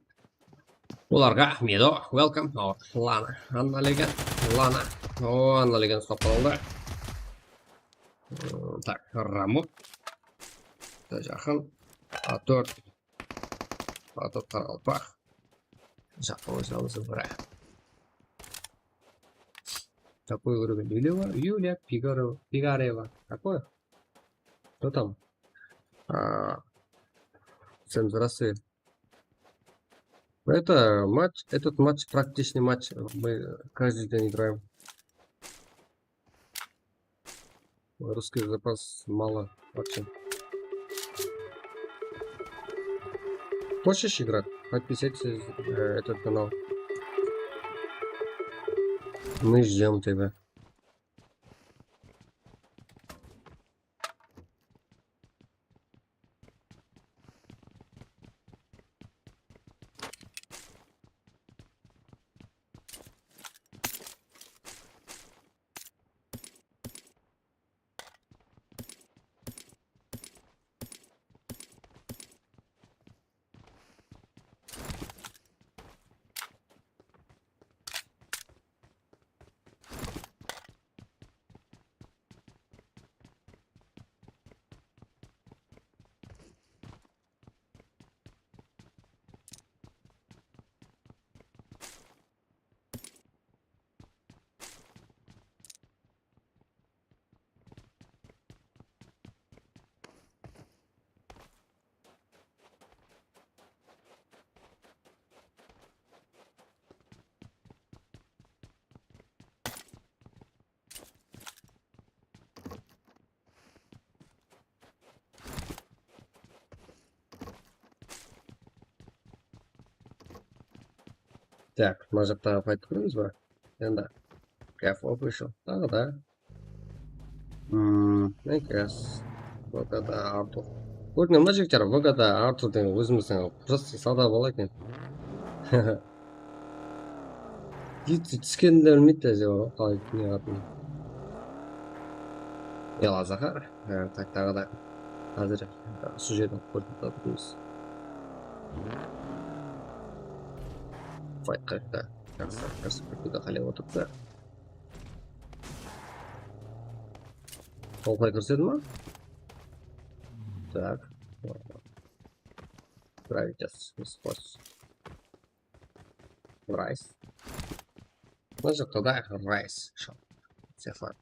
Olarǵa Medo, welcome, o, Lana, Anna legen, Lana, o, Anna legen uslap qaldı. Hmm, tak, Ramı. Da jaqın. A tórt. A tórt qaraqalpaq. Jaqın oynamız bira. Такой уровень. Юлия, Юлия Пигарова, Пигарова. Такое? Кто там? А, всем здравствуйте. Это матч, этот матч, практичный матч. Мы каждый день играем. Русский запас мало вообще. Хочешь играть? Подписаться, э, этот канал. Мы ждём тебя. Так, mına jaqtaǵa qaytıp kiremiz ba? Endi. Gaf oq eshyo. Taǵı da. Hmm, Minecraft. V G T A Artur. Kórdiń be, jigitler, V G T A Artur degen ózimizdiń prosta sawda bala eken. Jigit túskenin de bilmeydi, ájaba, qalay ne qılatın. Yala Zahar, e, tak, taǵı da házir usı jerden kórip atırmız. Faytqa da jaqsı, jaqsı kórip qalay otırıptı. Qolqay kirsedim ba? Tak. Gravity, Rice. Mına jaqta da Rice. Sefan.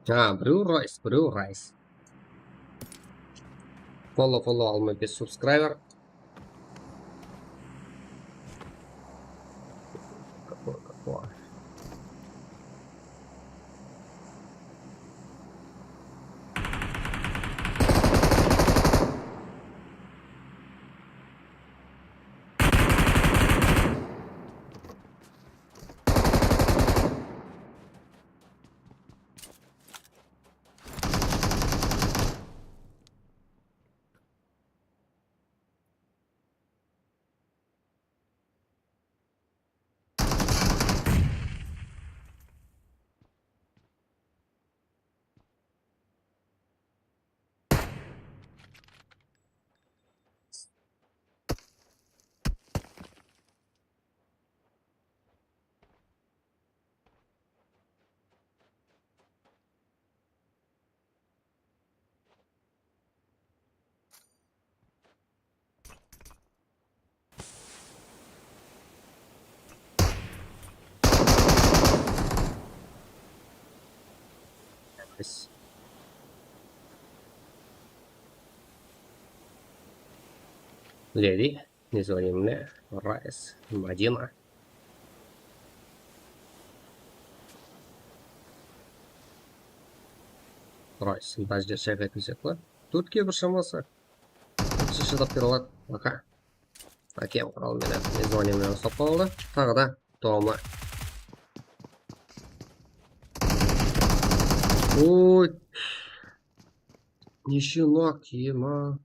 Ha, birew Rice, birew Rice. Follow, follow almay bes subscriber. Ledi, не звони мне, Rice, Madina. Rice, bázi jer shayqaytın sıyaqlı. Tórtke bir shaması. Qansa shıdap bere aladı? Aka. Ákem qural menen, не звони menen uslap qaldı. Taǵı da Toma. Oy. Neshe nok, ema.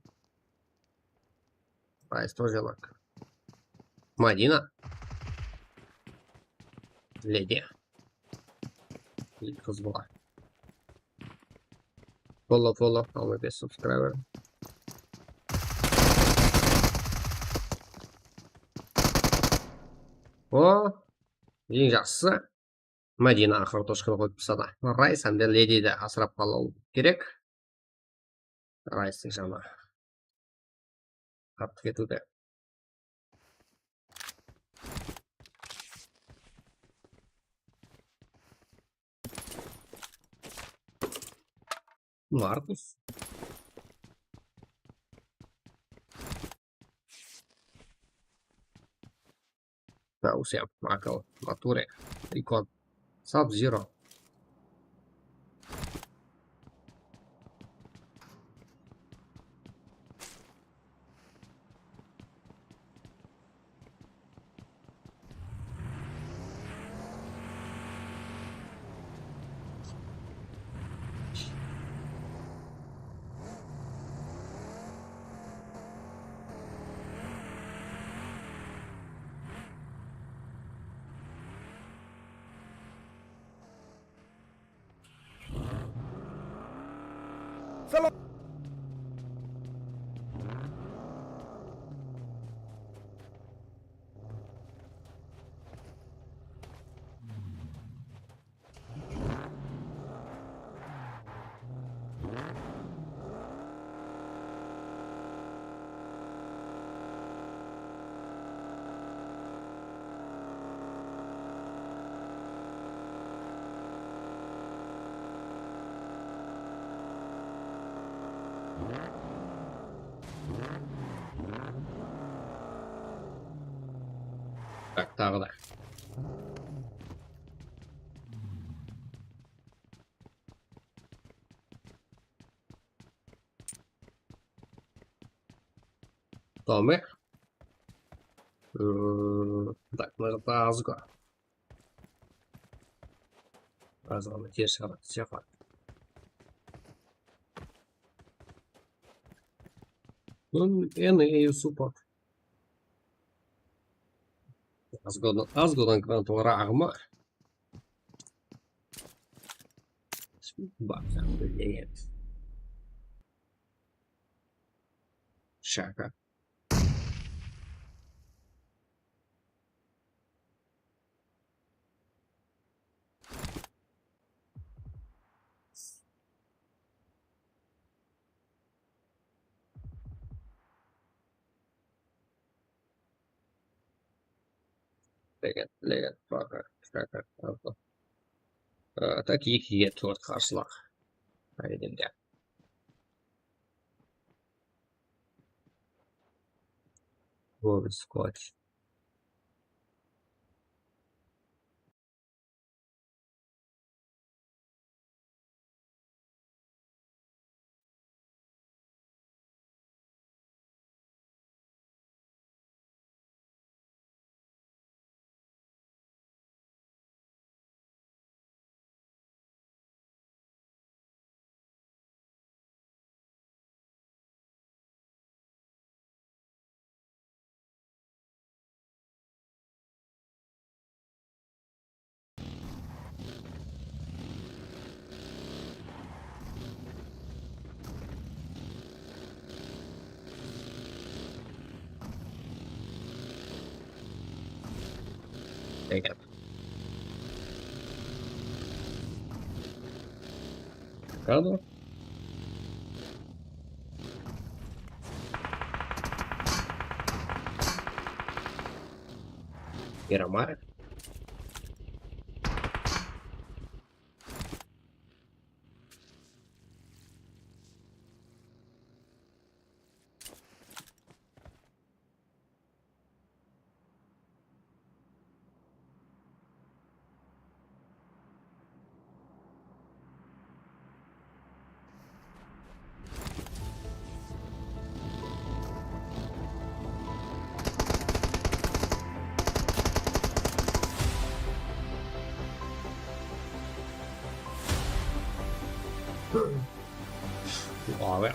Rice тоже nok. Madina. Ledi. Qız bala. Follow, follow, almay bes subscriber. O, eń jaqsısı. Madina aqırı tochkanı qoyıp tasladı. Rice hám de Ledi de asırap qalıw kerek. Rice'tiń janı qattı ketiwde. Markus. Nausiya, Makal, Mature, Rikon, Sub-Zero. Tak, taǵı da. Tamam. Hmm, tak, mına jaqta azǵa. Azǵana ters qaradı, sıyaqlı. Bun eni Yusupa. Azǵodan, azǵodan granatlar aǵıma. Bak, sen bilmegen. Shaka. Legan, legan, baka, shaka, baka. Aa, tak, ekige tórt qarsılıq. Áyelinde. Bol, skotch. Legal. Legal. Miramar. Wow.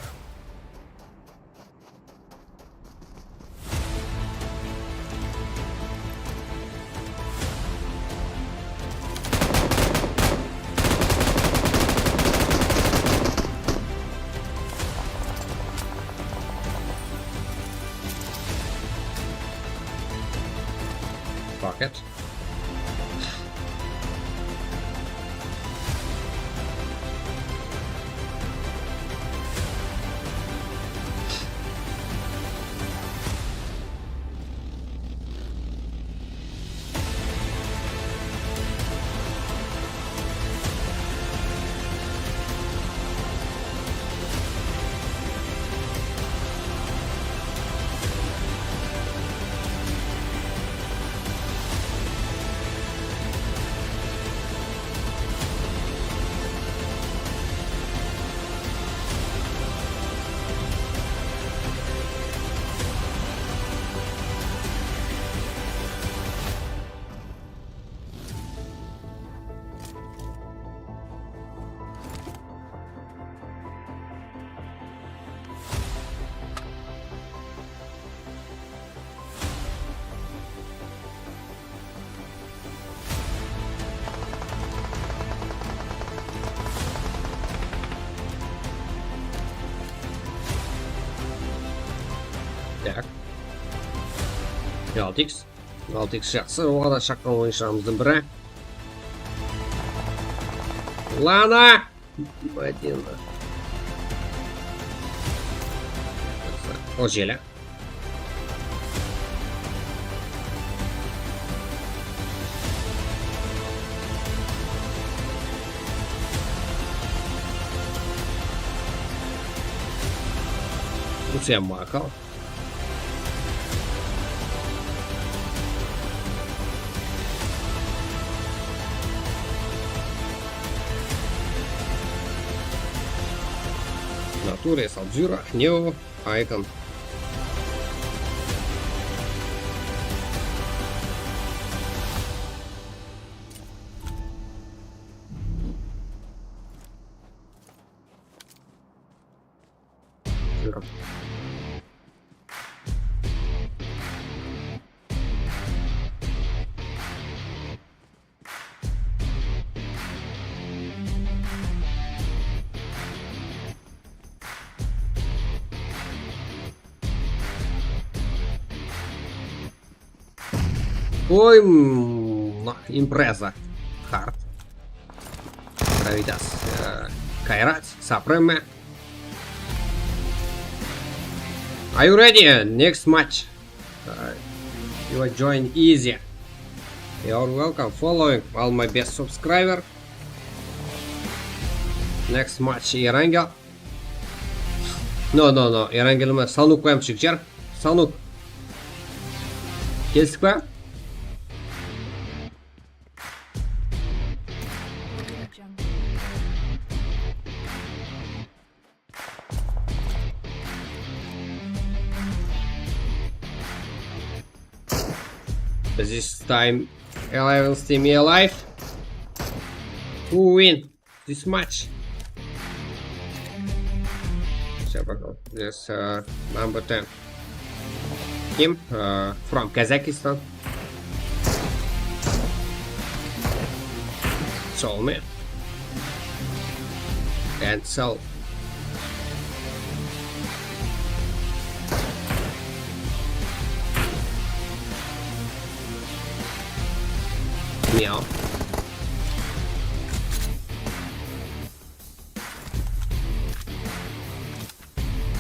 Fuck it. Altı iks. Altı iks jaqsı, oǵan da shaqqan oyınshılarımızdıń biri. Lana! Madina. O jeli. Rusiya maqal. Nature, Sub-Zero, Neo, Icon. Yürü. Oy, mm, impreza. Hard. Gravitas. Eh, Kairat, Supreme. Are you ready? Next match. Uh, you are join easy. You are welcome. Following all my best subscriber. Next match, Erangel. No, no, no. Erangel emes, Sanuk qoyamız, jigitler. Sanuk. Keldik pa? This time, eleven team alive. Who win this match? This, uh, number ten. Kim? Uh, from Kazakhstan. Solme. And so. Meow.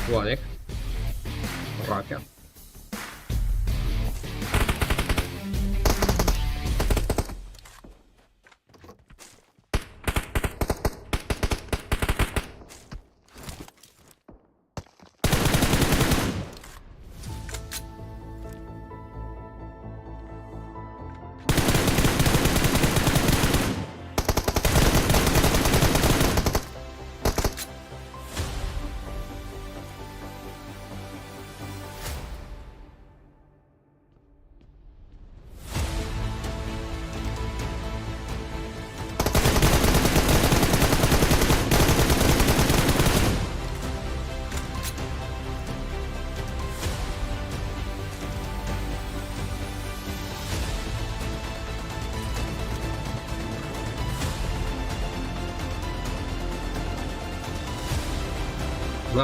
Rocket.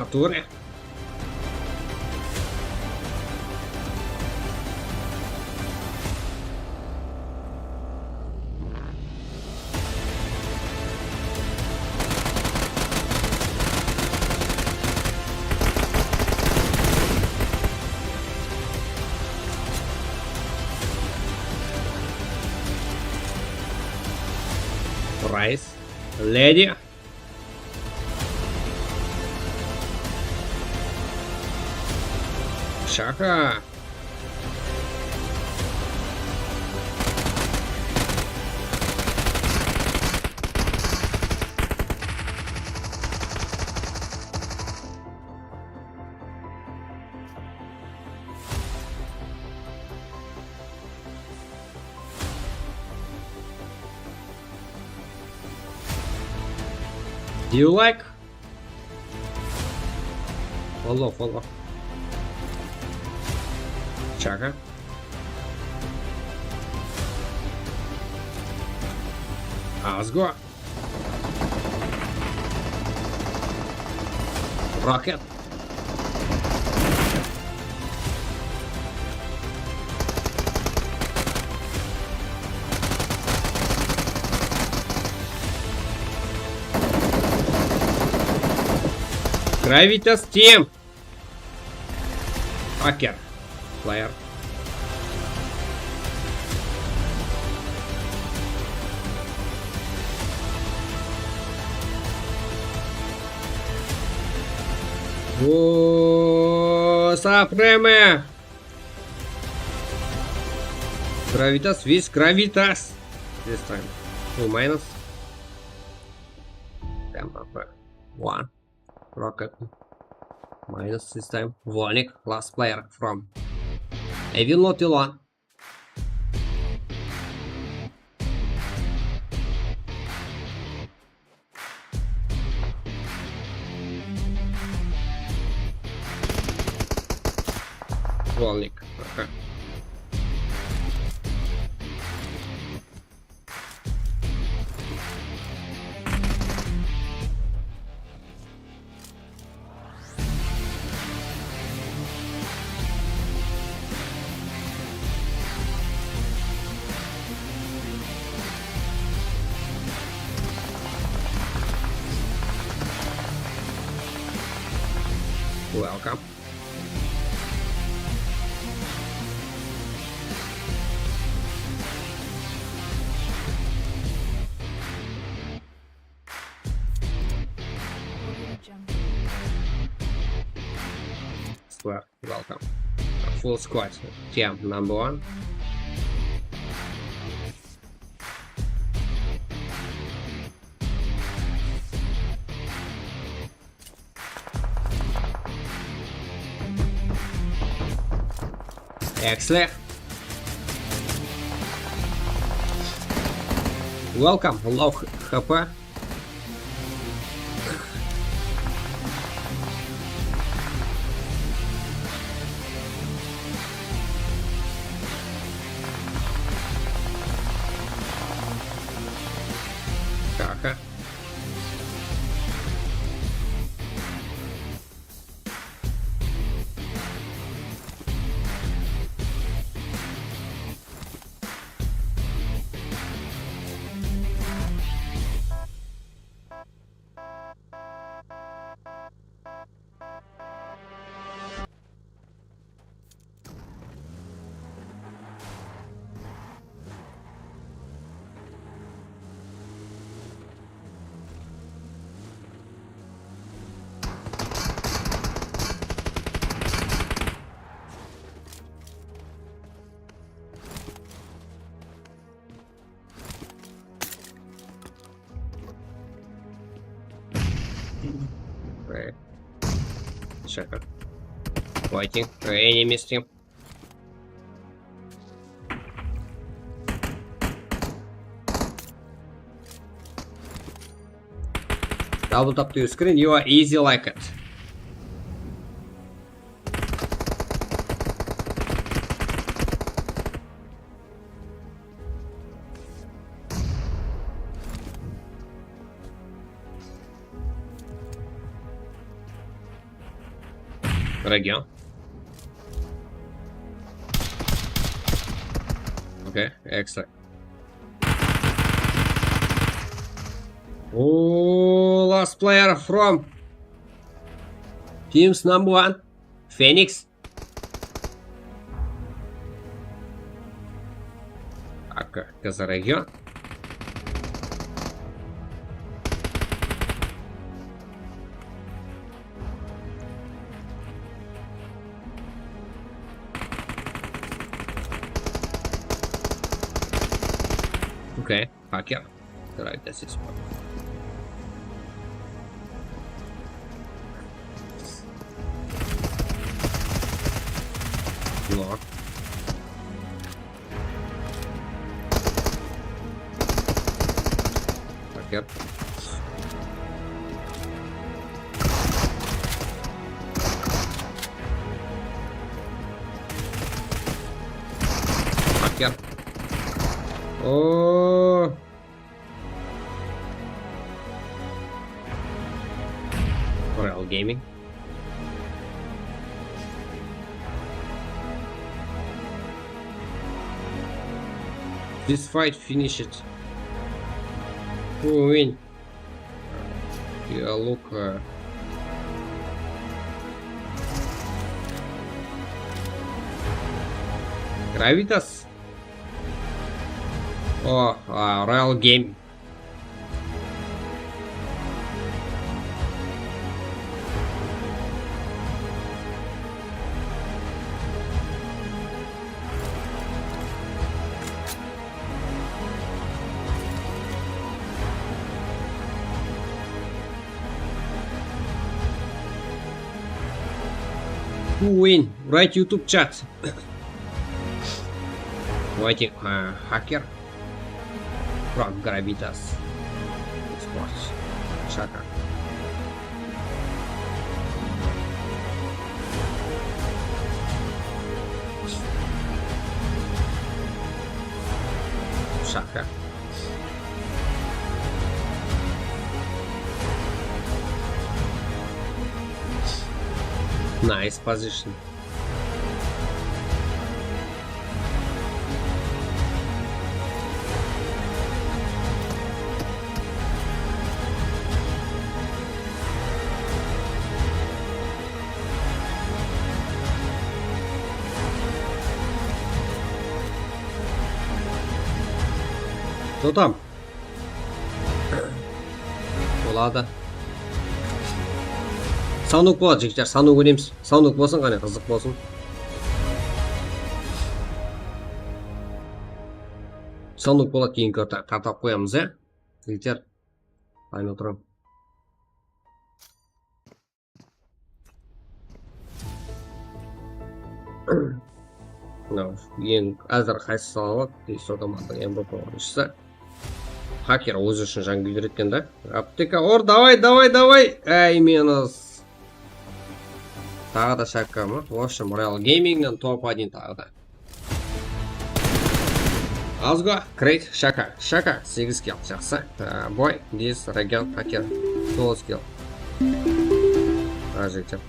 Nature. Price. Lady. Shaka. Do you like? Follow, follow. Chaka. Let's go. Rocket. Gravitas team. Hacker. Player. O, Supreme. Gravitas with Gravitas. This time. Two minus. Damn, one. Rocket. Minus this time. Volnik, last player from Evil Not Elon. Volnik. Aha. Welcome. Squad, welcome. Full squad, team number one. Excellent. Welcome, low H P. Kaka. Right. Shepard. Waiting. Uh, enemies team. Double tap to your screen. You are easy like it. Region. Okay, excellent. Oh, last player from teams number one, Phoenix. Aka, Kazarayga. Okay, hacker. Right, that's his one. Lock. Hacker. Hacker. Oh. Real Gaming. This fight finished. Who win? Yeah, look. Uh, Gravitas. O, a, Royal Game. Who win? Write YouTube chat. Waiting, uh, hacker. From Gravitas. Sports. Shaka. Shaka. Nice position. Totam. Boladı. Sanuk boladı, jigitler, sanuk oynaymiz. Sanuk bolsın, qáne, qızıq bolsın. Sanuk boladı, keyin karta, karta qoyamız, ya. Jigitler, aynı otıram. Mınaw, eń házir qaysı salamat, deysiz, otomattıń M V P oyınshısı. Hacker ózi ushın jan kúydiretken da. Apteka, or, davay, davay, davay! Áy, minus. Taǵı da shakka ma? В общем, Royal Gamingnen top один taǵı da. Azgo, Kreyt, Shaka, Shaka, segiz kill, jaqsı. Boy, this, Regen, Hacker, toǵız kill. Ajaytır.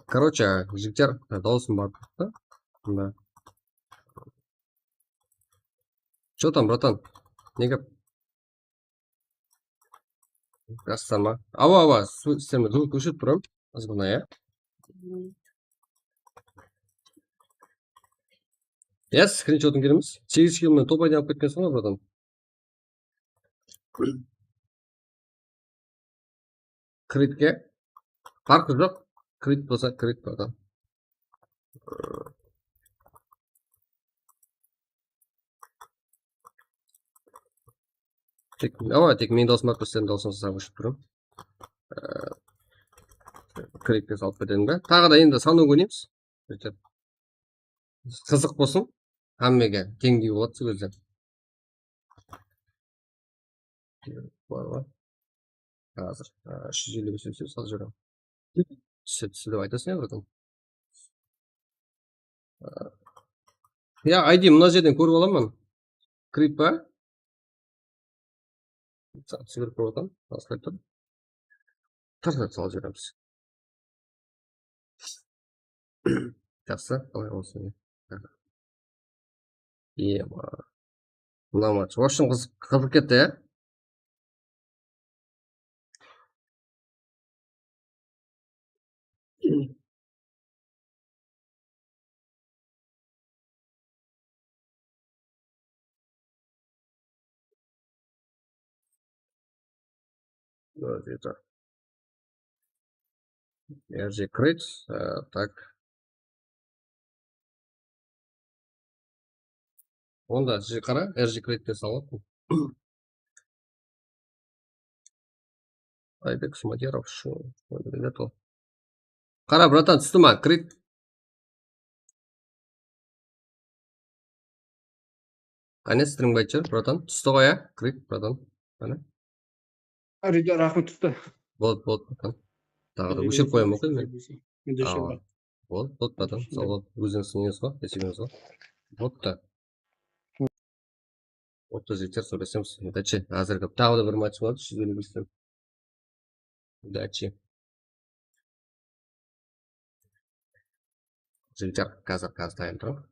Короче, jigitler, dawısım bar da. Mında. Что там, братан? Ne gáp? Jassań ba? Awa, awa, sizlermen звук óshirip turaman. Azǵana, ya. Ya, skrinshotın kelemiz. Segiz kill menen top aylanıp ketkenseń ǵoy, bratан. Kreditke. Parqı joq. Kredit bolsa, kredit, bratан. Tek, awa, tek meniń dawısım bar, sizlerdiń dawısıńızdı sazǵa óshirip turaman. Kreditke salıp ketemen da. Taǵı da endi sanok oynaymiz. Qızıq bolsın. Hámmege teńdey boladı sol gezde. Bar ǵoy. Házir, á, úsh júz elli bes úsh júz salıp jiberemen. Túse, túse dep aytasıń ya, bratан. Ya, I D mına jerden kórip alaman. Kredit pa? Sa-, sibir kórip alaman. Baslayıp tur. Tırtır salıp jiberemiz. Jaqsı, qalay bolsın. Ema. Mına match. В общем, qızıq, qızıq ketti, ya. Где-то. R G Crates, á, tak. Onda siz qara, R G Crates salıp. Aybek Smadiyarov, shu, biledi ol. Qara, bratan, tústi ma? Kirit. Qáne, string baytshı, bratan. Tústi ǵoy, á? Kirit, bratan. Qáne. Rida, raxmet, tústi. Boldı, boldı, bratan. Taǵı da óshirip qoyaman ǵoy men. Mende óshirip qoy. Boldı, boldı, bratan. Sawbol. Ózińiz sınıyız ǵoy, esebimiz ǵoy. Boldı. Otız jigitler, sóylesemiz. Udachi. Házirgi taǵı da bir match bar, úsh júz elli bes. Udachi. Jigitler, házir, házir tayın turıń.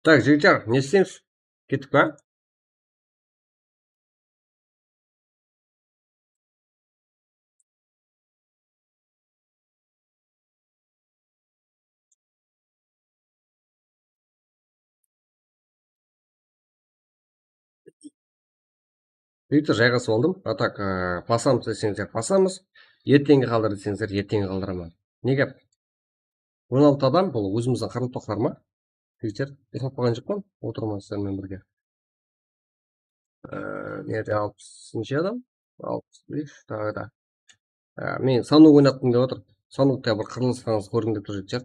Tak, jigitler, ne isleymiz? Kettik pa? Jigitler, jayǵasıp aldım. A tak, e, basamız deseńizler, basamız. Erteńge qaldır deseńizler, erteńge qaldıraman. Ne gáp? On altı adam, bul ózimizdiń qaraqalpaqlar ma? Jigitler, esaplap qalǵan joqpan, otırman sizler menen birge. E, nede alpısınshı adam? Alpıs bes, taǵı da. E, men sanov oynattım dep atır. Sanovta bir qırılısqanıńızdı kórgim dep tur, jigitler.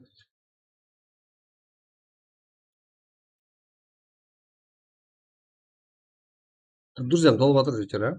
Durıs em tolıp atır, jigitler, a?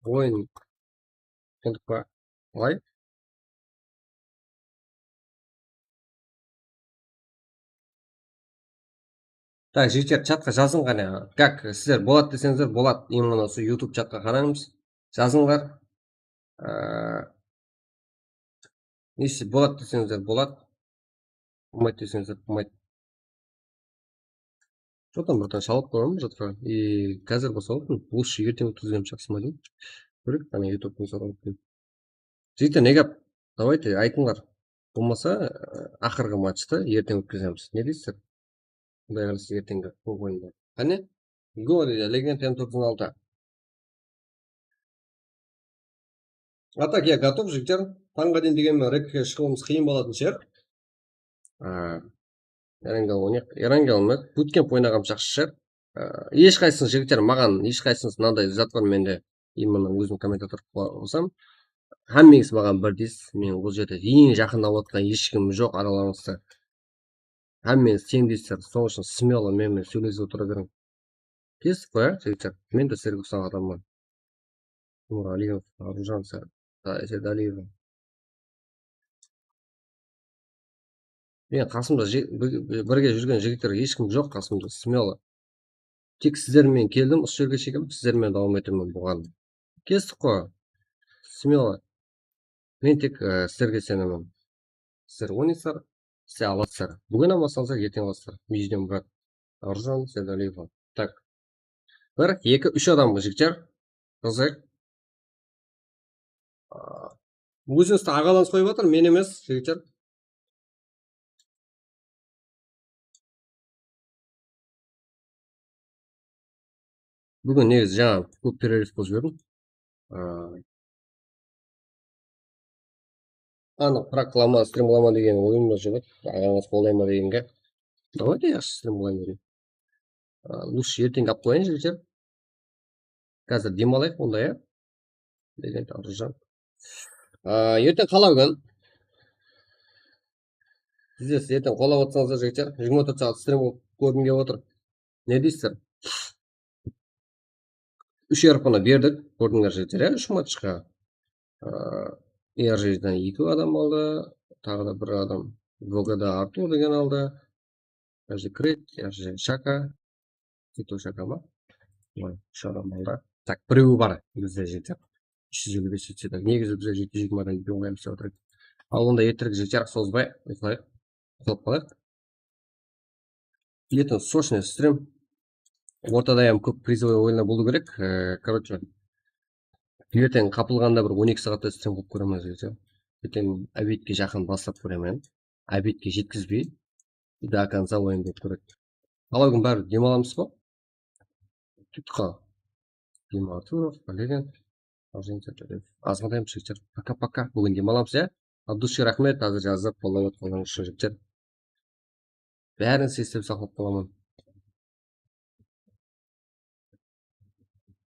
Oyın. Qıyınlıq pa? Qalay? Tak, jigitler, chatqa jazıń qáne. Как, sizler boladı deseńizler, boladı. Именно usı YouTube chatqa qarańız. Jazıńlar. Ee, Если boladı deseńizler, boladı. Bolmaydı deseńizler, bolmaydı. Что там, братан, shalıp qoyamın jatqa. И házir basawatın, lучше erteń ótkizgenińiz jaqsı ma deyim. Kóreyik, ana, YouTube-tıń soraw etken. Jigitler, ne gáp? Давайте, aytıńlar. Bolmasa, aqırǵı matchtı erteń ótkizemiz. Ne deysizler? Quday qálese, erteńgi klub oyında. Qáne? Go, deydi, Legend M toqsan altı. А так, я готов, jigitler. Tańǵa deyin degen menen rek shıǵıwımız qıyın bolatın shıǵar. A, Erangel oynayıq. Erangel oynayıq. Bootcamp oynaǵanım jaqsı shıǵar. A, hesh qaysıńız, jigitler, maǵan hesh qaysıńız mınanday zat bar mende. Именно ózim kommentator qıla alsam, hámmeńiz maǵan birdeysiz. Men bul jerde eń jaqınlap atqan hesh kim joq aralarıńızda. Hámmeńiz teńdeysizler. Sonıń ushın смело men menen sóylesip otıra beriń. Kestik ǵoy, á, jigitler? Men de sizlerge usaǵan adamman. Timur Aliyev, Arınjan Sa-, Sa-, Serdalieva. Men qasımda ji-, bir-, birge júrgen jigitler hesh kim joq qasımda, смело. Tek sizler menen keldim, usı jerge shekem, sizler menen dawam etemen buǵan. Kestik ǵoy. Смело. Men tek, e, sizlerge isenemen. Sizler oynaysızlar, sizler alasızlar. Búgin almasańızlar, erteń alasızlar. Miyjiden Murat, Arjan Serdalieva. Tak. Bir, eki, úsh adam, jigitler. Qızıq. A, ózińizdi aǵalarıńız qoyıp atır, men emes, jigitler. Búgin negizi jańa kóp перерыв qılıp jiberdim. A, anıq, biraq qılaman, strim qılaman degen oyım da joq edi. Aǵańız qollay ma degenge. Давайте, yaqshı, strim qılayın dedim. A, лучше erteń alıp qoyayın, jigitler. Házir dem alayıq onda, ya. Legend Arjan. A, erteń qalaw kún. Sizler erteń qollap atsańızlar, jigitler, jigirma tórt saat strim qılıp kórgim kelip atır. Ne deysizler? Úsh R P ni berdik, kórdińler, jigitler, ya, úsh matchqa. A, E R G-den eki adam aldı, taǵı da bir adam V G da Artur degen aldı. Mına jerde Kret, mına jerde Shaka. Tito Shaka ma? Oy, úsh adam aldı. Tak, birewi bar bizde, jigitler. Úsh júz eliw bes jetse de. Negizi bizler jeti júz jigirma adam kelip qoyamız dep atır. Al, onda ertirek, jigitler, sozbay, uyqılayıq. Uyqılap qalayıq. Erteń сочный strim. Ortada hám kóp призовой oyınlar bolıw kerek. E, короче, erteń qapılǵanda bir on eki saatta strim qılıp kóremen, jigitler. Erteń obedke jaqın baslap kóremen. Obedke jetkizbey, до конца oyın bolıp kóredi. Qalaw kún báribir dem alamız ǵo. Tutqa. Dimaturov, Valerian, Arjan Serdalieva. Azǵantay jigitler. Пока-пока. Búgin dem alamız, ya. От души raxmet, házir jazıp, qollap atqanlarıńız ushın, jigitler. Bárin sizge islep saqlap qalaman.